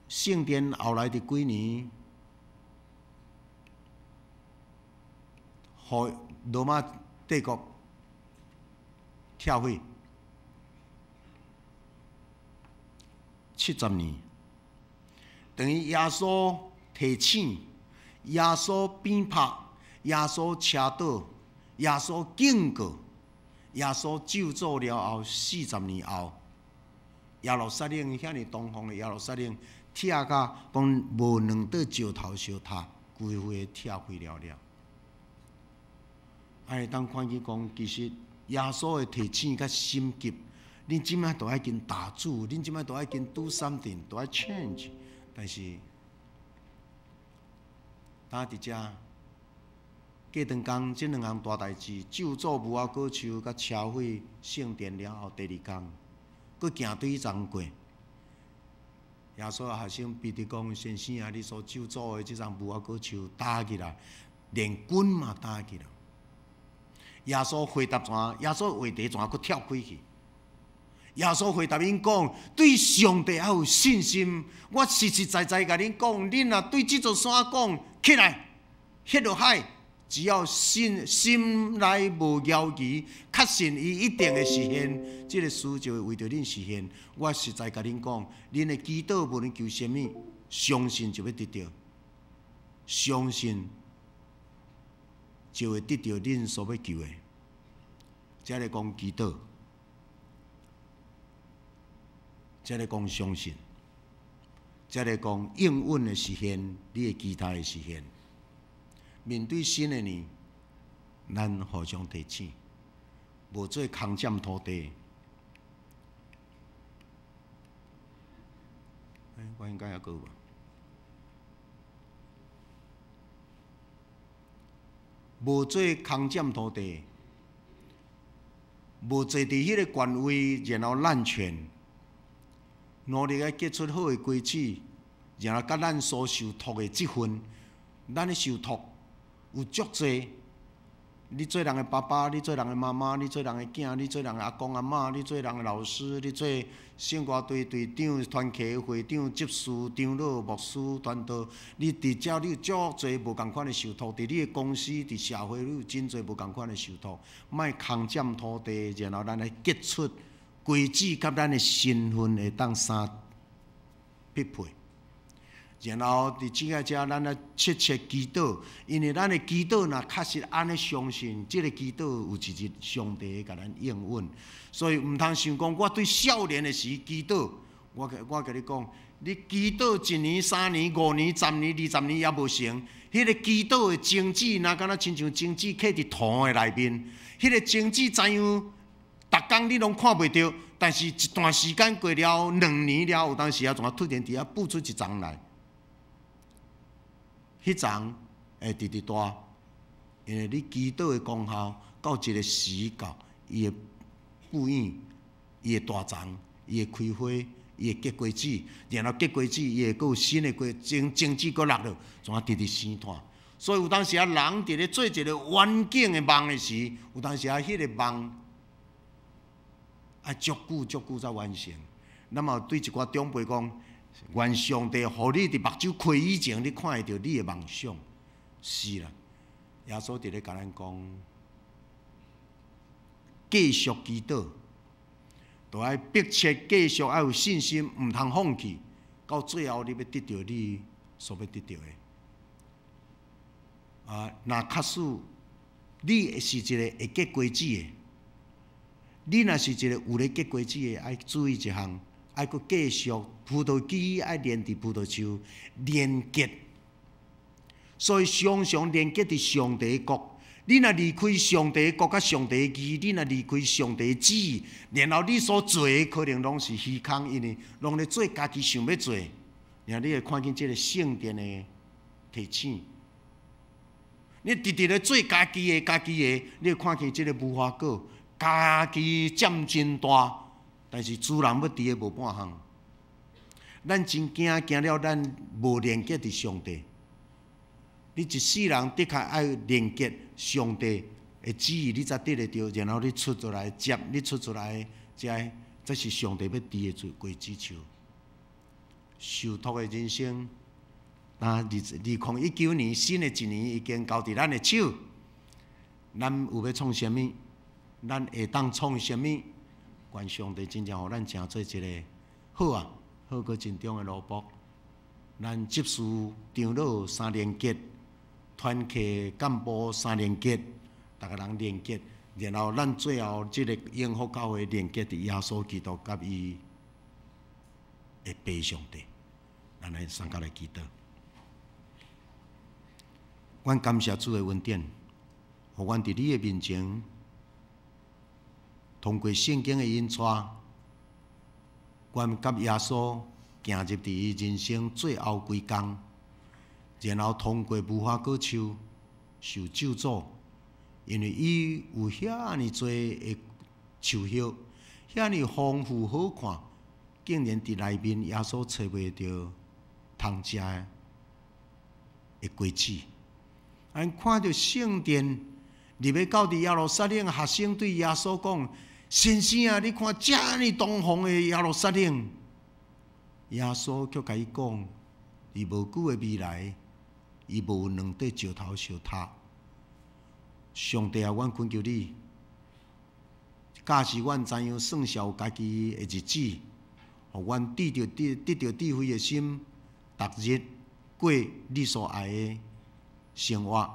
圣殿后来伫几年，予罗马帝国拆毁70年，等于耶稣提醒、耶稣鞭拍、耶稣车倒、耶稣警告、耶稣咒诅了后，40年后，耶路撒冷遐尔东方的耶路撒冷，拆甲讲无两块石头相塔，规块拆毁了了。会当看见讲，其实耶稣的提醒佮心急，恁这摆都爱紧打住，恁这摆都爱紧 do something，都爱 change。但是，当伫遮过长工，这两项大代志，咒诅无花果树佮拆毁圣殿了后，第二工，阁行对彼丛过。耶稣的学生彼得讲：“先生啊，你所咒诅的这丛无花果树焦去啦，连根嘛焦去啦。”耶稣回答怎？耶稣话题怎阁跳开去？耶稣回答𪜶讲：对上帝爱有信心。我实实在在共恁讲，恁若对这座山讲起来，彼落海，只要信心内无犹疑，确信伊一定会实现。这个事就会为著恁实现。我实在共恁讲，恁的祈祷无论求啥物，相信就欲得著，相信就会得著恁所欲求的。这咧讲祈祷，这咧讲相信，这咧讲应允的实现，你的期待的实现。面对新的年，咱互相提醒，无做空占土地。欸，我应该犹阁有无？无做空占土地，无坐伫彼个权位，然后滥权，努力爱结出好的果子，然后佮咱所受托的这份，咱的受托有足济。你做人的爸爸，你做人的妈妈，你做人的囝，你做人的阿公阿嬷，你做人的老师，你做圣歌队队长、团契会长、执事、长老、牧师、传道，你伫遮你有足济无仝款的受托，伫你的公司、伫社会，你有真济无仝款的受托。莫空占土地，然后咱来结出果子，佮咱的身份会当相匹配。然后伫这个遮，咱来切切祈祷，因为咱的祈祷若确实按呢相信，这个祈祷有一日上帝会共咱应允，所以毋通想讲我对少年的时祈祷，我共你讲，你祈祷一年、3年、5年、10年、20年也无成，彼个祈祷的种子，若敢若亲像种子刻伫土的内面，彼个种子怎样，逐工你拢看袂著，但是一段时间过了，2年了，有当时啊，怎啊突然伫遐蹦出一丛来。彼丛会直直大，因为你祈祷的功效到一个时到，伊会布影，伊会大丛，伊会开花，伊会结果子，然后结果子，伊会阁有新的果种种子阁落落，怎啊直直生湠。所以有当时啊，人伫咧做一个远景的梦的时，有当时啊，彼个梦爱足久足久才完成。咱嘛对一寡长辈讲，愿上帝予你伫目睭开以前，你看会著你的梦想。是啦，耶稣伫咧共咱讲，继续祈祷，都爱迫切继续爱有信心，毋通放弃，到最后你欲得著你所欲得著的。啊，若确实你是一个会结果子的，你若是一个有咧结果子的，爱注意一项。爱阁继续葡萄枝爱连伫葡萄树连结，所以常常连结伫上帝国。你若离开上帝国佮上帝义，你若离开上帝旨意，然后你所做的可能拢是虚空，因为拢咧做家己想欲做，然后你会看见这个圣殿的提醒。你直直咧做家己的，家己的，你会看见这个无花果，家己占真大，但是主人欲伫的无半项。咱真惊惊了，咱无连结伫上帝。你一世人的确爱连结上帝的旨意，你才得会著，然后你出出来接，你出出来这，这是上帝欲治的果子树。受托的人生，那2019年新的一年已经交伫咱的手，咱有欲创啥物？咱会当创啥物？愿上帝真正予咱成做一个好啊，好阁真忠的奴仆。咱执事长老三连结，团契干部三连结，逐个人连结，然后咱最后这个永福教会连结伫耶稣基督佮伊的父上帝。咱来三甲来祈祷。阮感谢主的恩典，予阮伫你的面前，通过圣经的引带，阮佮耶稣行入伫伊人生最后几工，然后通过无花果树受咒诅，因为伊有遐尔济的树叶，遐尔丰富好看，竟然伫内面耶稣揣袂著通食的果子。咱看著圣殿入去到伫耶路撒冷，学生对耶稣讲：“先生啊，你看遮尔堂皇的耶路撒冷。”耶稣却共伊讲：“伫无久的未来，伊无两块石头相踢。”上帝啊，阮恳求你，教示阮知影算数有家己的日子，予阮得著智慧的心，逐日过你所爱的生活，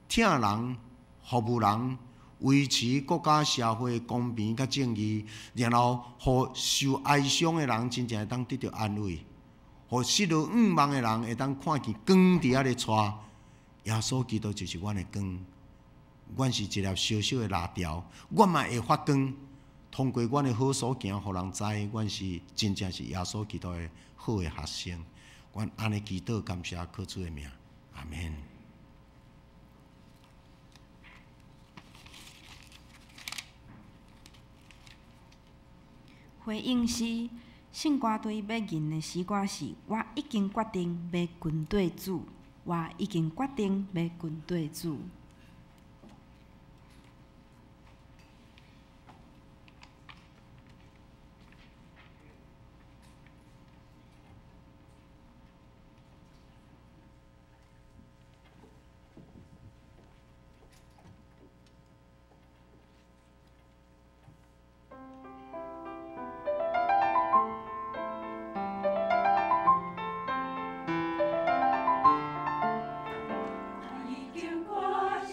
疼人、服务人，维持国家社会公平佮正义，然后予受哀伤的人真正会当得著安慰，予失落愿望的人会当看见光伫遐咧带。耶稣基督就是阮的光，阮是一粒小小的蜡条，阮嘛会发光。通过阮的好所行，予人知，阮是真正是耶稣基督的好的学生。阮按呢祈祷，感谢靠主的名，阿们。
回应是圣歌队欲吟的诗歌是：我已经决定欲跟缀主，我已经决定欲跟缀主。
已经决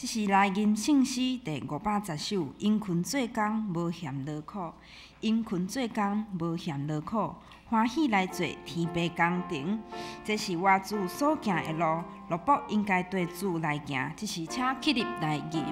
這是來吟聖詩第510首，殷勤做工，無嫌勞苦。殷勤做工，無嫌勞苦，歡喜來做天父工程。這是我主所行的路，奴僕應該綴主來行。這是請起立來吟。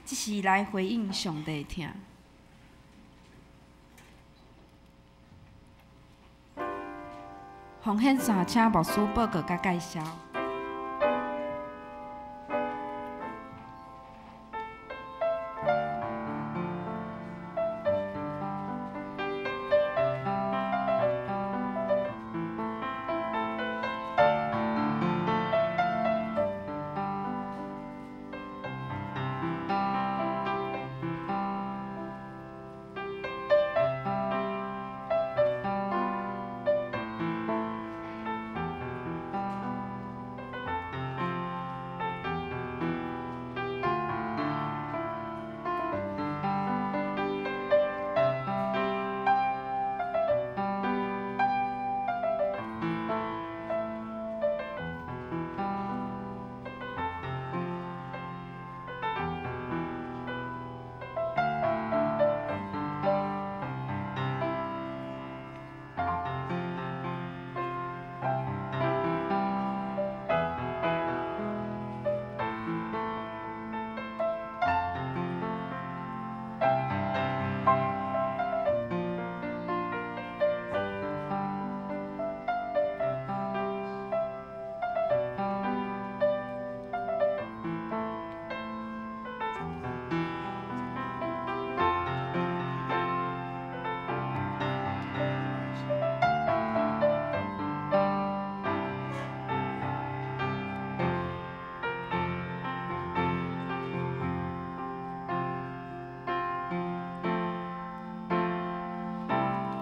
這是來回應上帝疼。奉獻線，請牧師報告佮介紹。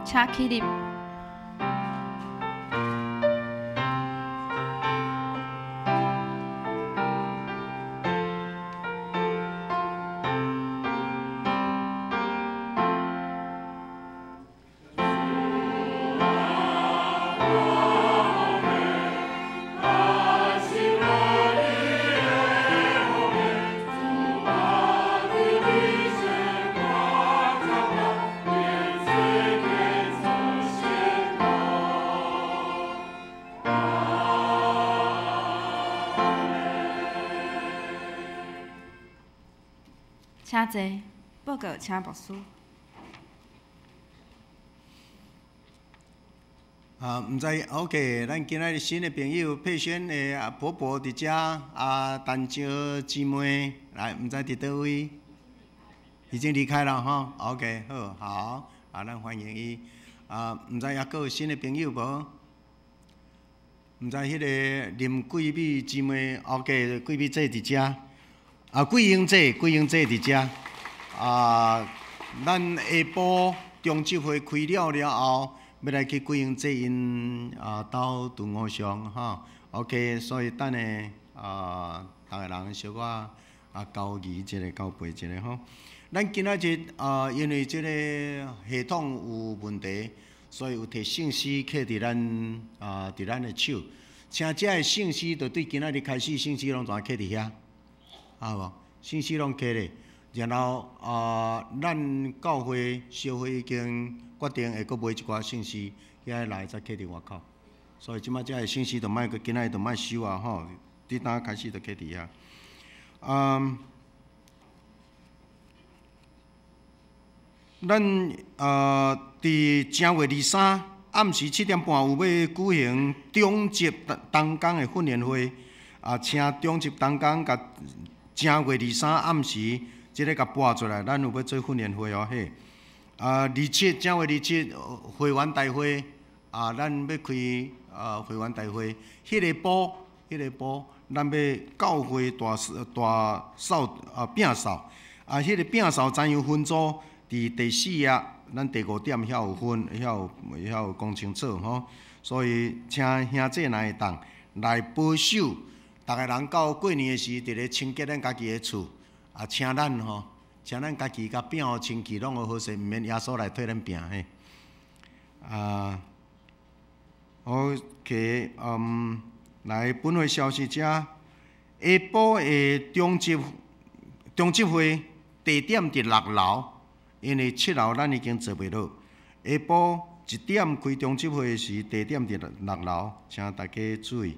請起立。請坐，報告請牧師。
啊，毋知 OK，咱今仔日新的朋友佩萱的阿婆婆佇遮，啊，陳少姊妹來，毋知佇佗位，已經離開了吼。OK，好，好，啊，咱歡迎伊。啊，毋知猶閣有新的朋友無？毋知彼个林桂美姊妹，OK，桂美姐佇遮，啊，桂英姐，桂英姐佇遮。啊，咱下晡中集會開了了後，欲來去桂英姐𪜶啊兜屯烏上吼，OK，所以等下啊，逐个人小可啊交誼一下，交陪一下吼。咱今仔日啊，因為這个系統有問題，所以有提聖詩刻佇咱啊，佇咱的手。請這个聖詩，就對今仔日開始，聖詩攏全刻佇遐，啊無？聖詩攏刻咧，然後啊，咱教會小會已經決定會閣買一寡聖詩，遐來再刻佇外口。所以這擺這个聖詩就莫閣今仔日就莫收啊吼，佇當開始就刻佇遐。嗯，咱佇正月23暗時7點半有欲舉行中職同工的訓練會，啊，請中職同工共正月23暗時這个共撥出來，咱有欲做訓練會哦嘿。啊，27正月27會員大會，啊，咱欲開啊會員大會，彼个晡，彼个晡，咱欲教會大大掃啊摒掃，啊，彼个摒掃怎樣分組？佇第四頁，咱第五點遐有分，遐有遐有講清楚吼。所以請兄弟若會當來保守，逐个人到過年的時，佇咧清潔咱家己的厝，啊，請咱吼。請咱家己共摒予清氣，攏予好勢，毋免耶穌來替咱摒嘿。啊，OK，嗯，來本會消息遮，下晡的中集中集會地點佇六樓，因為七樓咱已經坐袂落。下晡1點開中集會時，地點佇六樓，請大家注意。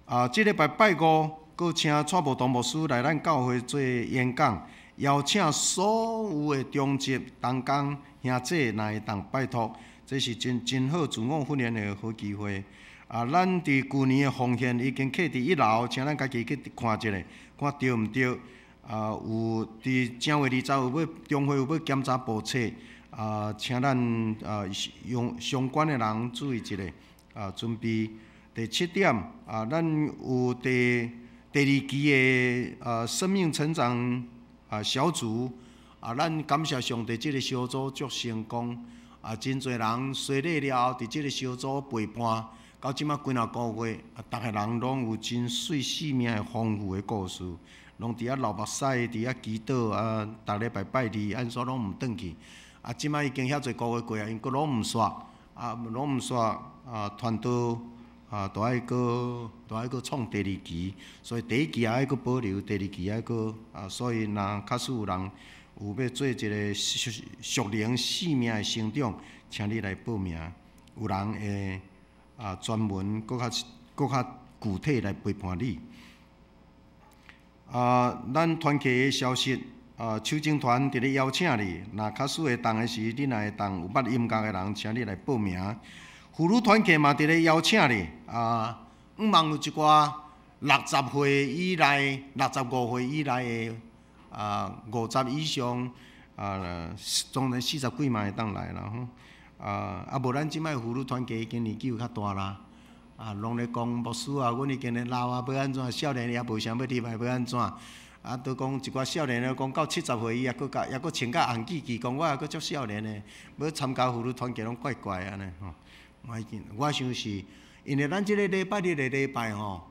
啊，這禮拜拜五，閣請蔡無堂牧師來咱教會做演講。邀請所有的中職同工兄弟，若會當拜託，這是真真好自我訓練的好機會。啊，咱佇舊年的奉獻已經刻佇一樓，請咱家己去看一下，看對毋對？啊，有佇正月20有欲中會有欲檢查簿冊，啊，請咱啊用相關的人注意一下，啊，準備。第七點，啊，咱有第第二期的啊生命成長。啊，小組啊，咱感謝上帝，這个小組足成功。啊，真濟人洗禮了後，佇這个小組陪伴，到這馬幾若個月，啊，逐个人攏有真媠生命的豐富的故事，攏佇遐流目屎，佇遐祈禱啊，逐禮拜拜二，按怎攏毋轉去。啊，這馬已經遐濟個月過啊，𪜶閣攏毋煞，啊，攏毋煞，啊，傳道。啊，都愛閣都愛閣創第二期，所以第一期也愛閣保留，第二期愛閣啊，所以若假使有人有欲做一个屬靈生命的成長，請你來報名，有人會啊專門閣較閣較具體來陪伴你。啊，咱團契的消息，啊，手鐘團佇咧邀請你，若假使會當的時，你若會當有捌音樂的人，請你來報名。婦女團契嘛，佇咧邀請你啊，向望有一寡60歲以內、65歲以內的啊，50以上啊，當然四十幾嘛會當來啦吼。啊啊，無咱這擺婦女團契已經年紀有較大啦，啊，攏咧講牧師啊，阮已經咧老啊，欲按怎？少年也無啥欲入來，欲按怎？啊，都講一寡少年的講到70歲，伊猶閣佮猶閣穿甲紅叽叽，講我猶閣足少年的，欲參加婦女團契攏怪怪按呢吼。我已經，我想是，因為咱這个禮拜日的禮拜吼，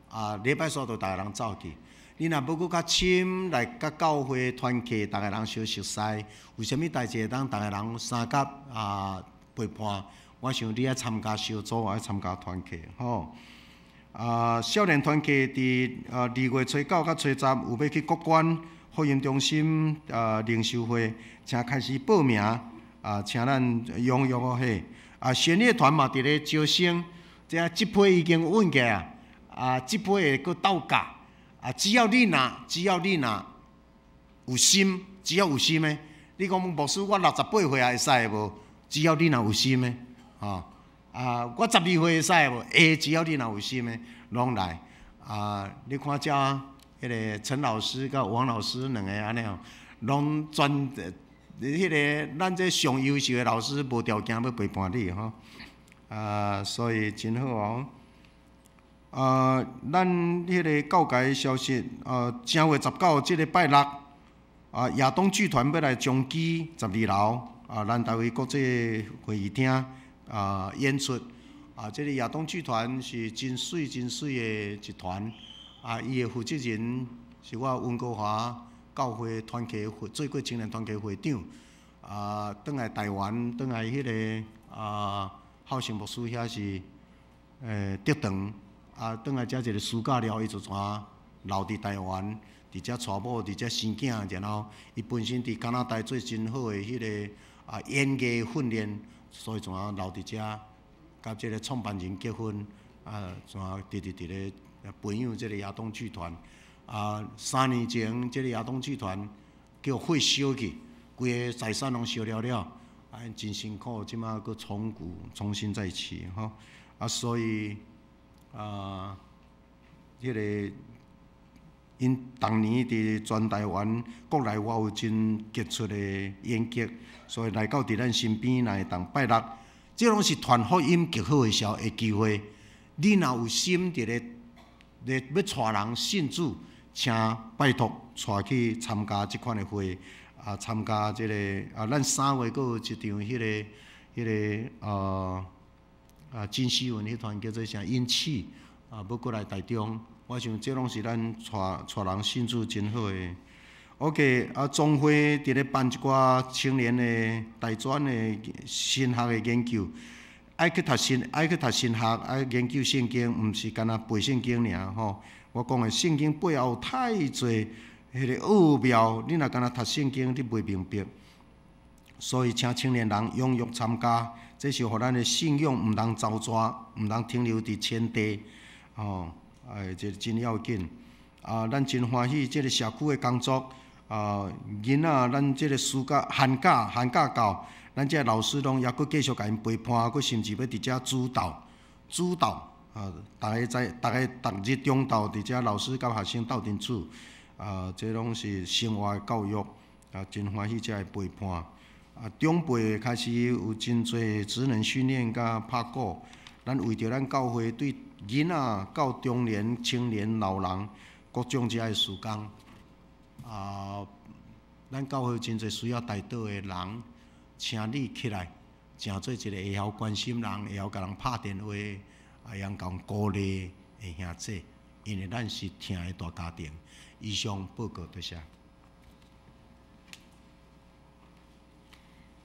啊，禮拜煞就逐个人走去。你若欲閣較深來佮教會團契，逐个人相熟似，有啥物代誌會當逐个人相佮啊陪伴。我想你愛參加小組，愛參加團契吼。啊，少年團契佇啊2月初9佮初十有欲去國關福音中心啊靈修會，請開始報名啊，請咱踴躍哦嘿。啊，弦樂團嘛佇咧招生，這這批已經穩起啊，啊，這批會閣鬥價，啊，只要你若有心，只要有心的，你講牧師我68歲也會使無？只要你若有心的，吼，啊，我12歲會使無？會，只要你若有心的，攏來。啊，你看遮彼个陳老師佮王老師兩个按呢吼，攏專彼个咱這上優秀的老師，無條件欲陪伴你吼。啊，所以真好哦。啊，咱彼个教界消息，正月19這个拜六，啊，亞東劇團欲來彰基12樓，啊，南台灣國際會議廳啊演出。啊，這个亞東劇團是真媠真媠的一團，啊，伊的負責人是我溫哥華教會團契會做過青年團契會長，啊，轉來台灣，轉來彼个啊，孝成牧師遐是得長，啊，轉來遮一个暑假了，伊就怎留佇台灣，佇遮娶某，佇遮生囝，然後伊本身佇加拿大做真好的彼个啊演藝訓練，所以怎留佇遮。佮這个創辦人結婚，啊，怎直直佇咧培養這个亞東劇團。啊，3年前，這个亞東劇團叫火燒去，規个財產攏燒了了，啊，真辛苦，這馬閣重組，重新再起，吼。啊，所以啊，彼个𪜶逐年佇全台灣國內外有真傑出的演技，所以來到佇咱身邊來當拜六。這攏是傳福音極好的時的機會。你若有心佇咧咧欲帶人信主，請拜託帶去參加這款的會，啊，參加這个啊，咱3月閣有一場彼个金希文彼團叫做啥？引起啊，欲過來台中，我想這攏是咱帶帶人信主真好的。OK，啊，總會佇咧辦一寡青年的大專的神學的研究，愛去讀神學，愛研究聖經，毋是干焦背聖經爾吼。我講的聖經背後有太濟彼个奧妙，你若干焦讀聖經，你袂明白。所以請青年人踴躍參加，這是予咱的信仰毋通走逝，毋通停留佇淺地，吼，哎，這真要緊。啊，咱真歡喜這个社區的工作。啊，囡仔，咱這个暑假、寒假、寒假到，咱這老師攏猶閣繼續共𪜶陪伴，閣甚至欲佇遮指導、指導。啊，逐个在，逐个逐日中晝佇遮老師佮學生鬥陣煮。啊，這攏是生活的教育。啊，真歡喜遮的陪伴。啊，長輩開始有真濟職能訓練佮拍鼓。咱為著咱教會對囡仔到中年、青年、老人各種遮的事工。啊，咱教會真濟需要代禱的人，請你起來，成做一个會曉關心人、會曉共人拍電話、會曉共鼓勵的兄姊，因為咱是疼的大家庭。以上報告多謝。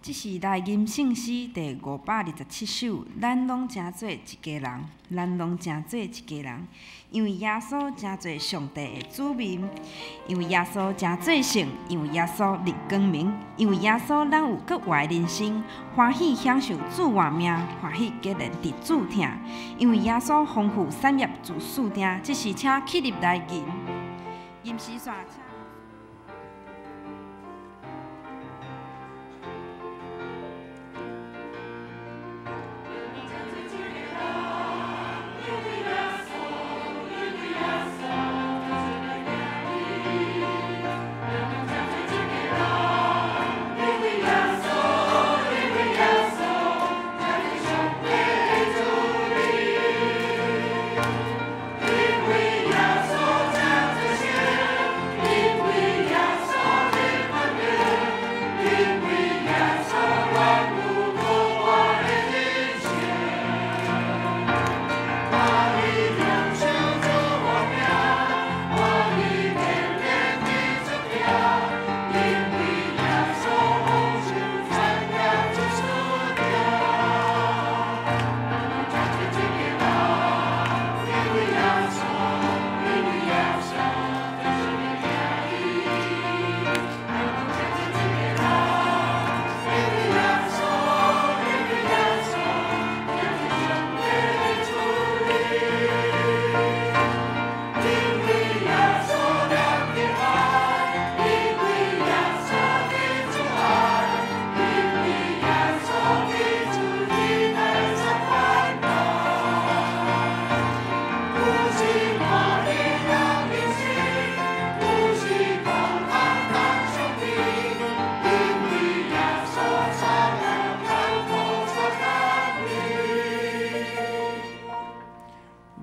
這是來吟聖詩第527首，咱攏成做一家人，咱攏成做一家人，因為耶穌成做上帝的子民，因為耶穌成做聖，因為耶穌立光明，因為耶穌咱有閣活的人生，歡喜享受主活命，歡喜結連佇主疼，因為耶穌豐富產業自四定，這是請起立來吟，吟詩煞請。
因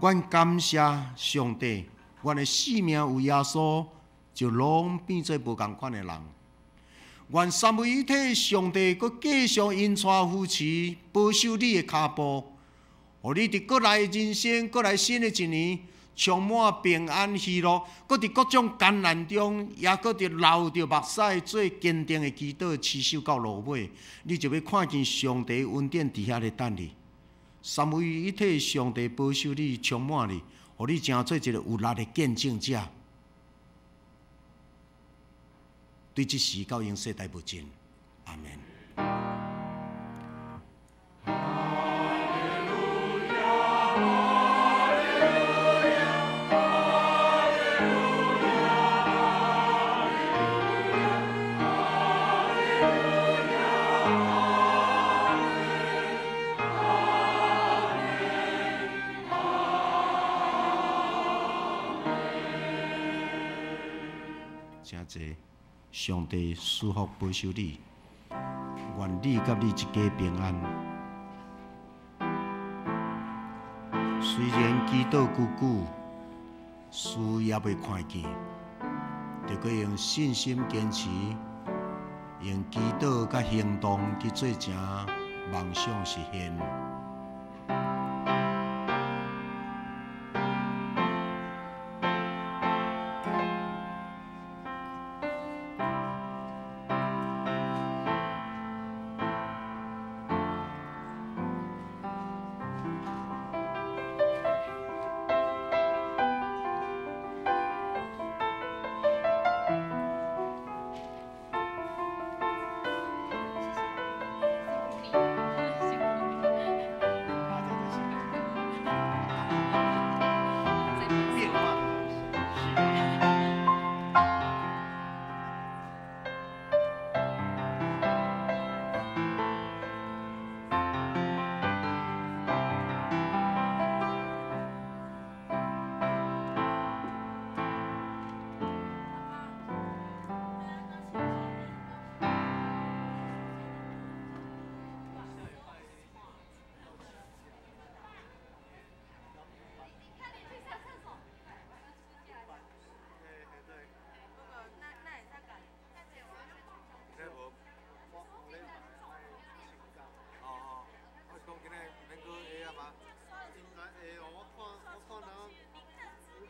阮感谢上帝，阮的性命有耶稣，就攏變做無仝款的人。願三位一體上帝閣繼續引帶扶持，保守你的跤步，予你佇過來的人生，過來新的一年，充滿平安喜樂，閣佇各種艱難中，也閣佇流著目屎做堅定的祈禱，持守到落尾，你就欲看見上帝恩典佇遐咧等你。三位一體上帝保守你，充滿你，予你成做一個有力的見證者。對這時到永世代無盡，阿們。請坐。上帝賜福保守你，願你佮你一家平安。雖然祈禱久久，事也未看見，就閣用信心堅持，用祈禱佮行動去做成夢想實現。
講今日免閣下啊嘛？應該會哦，我看。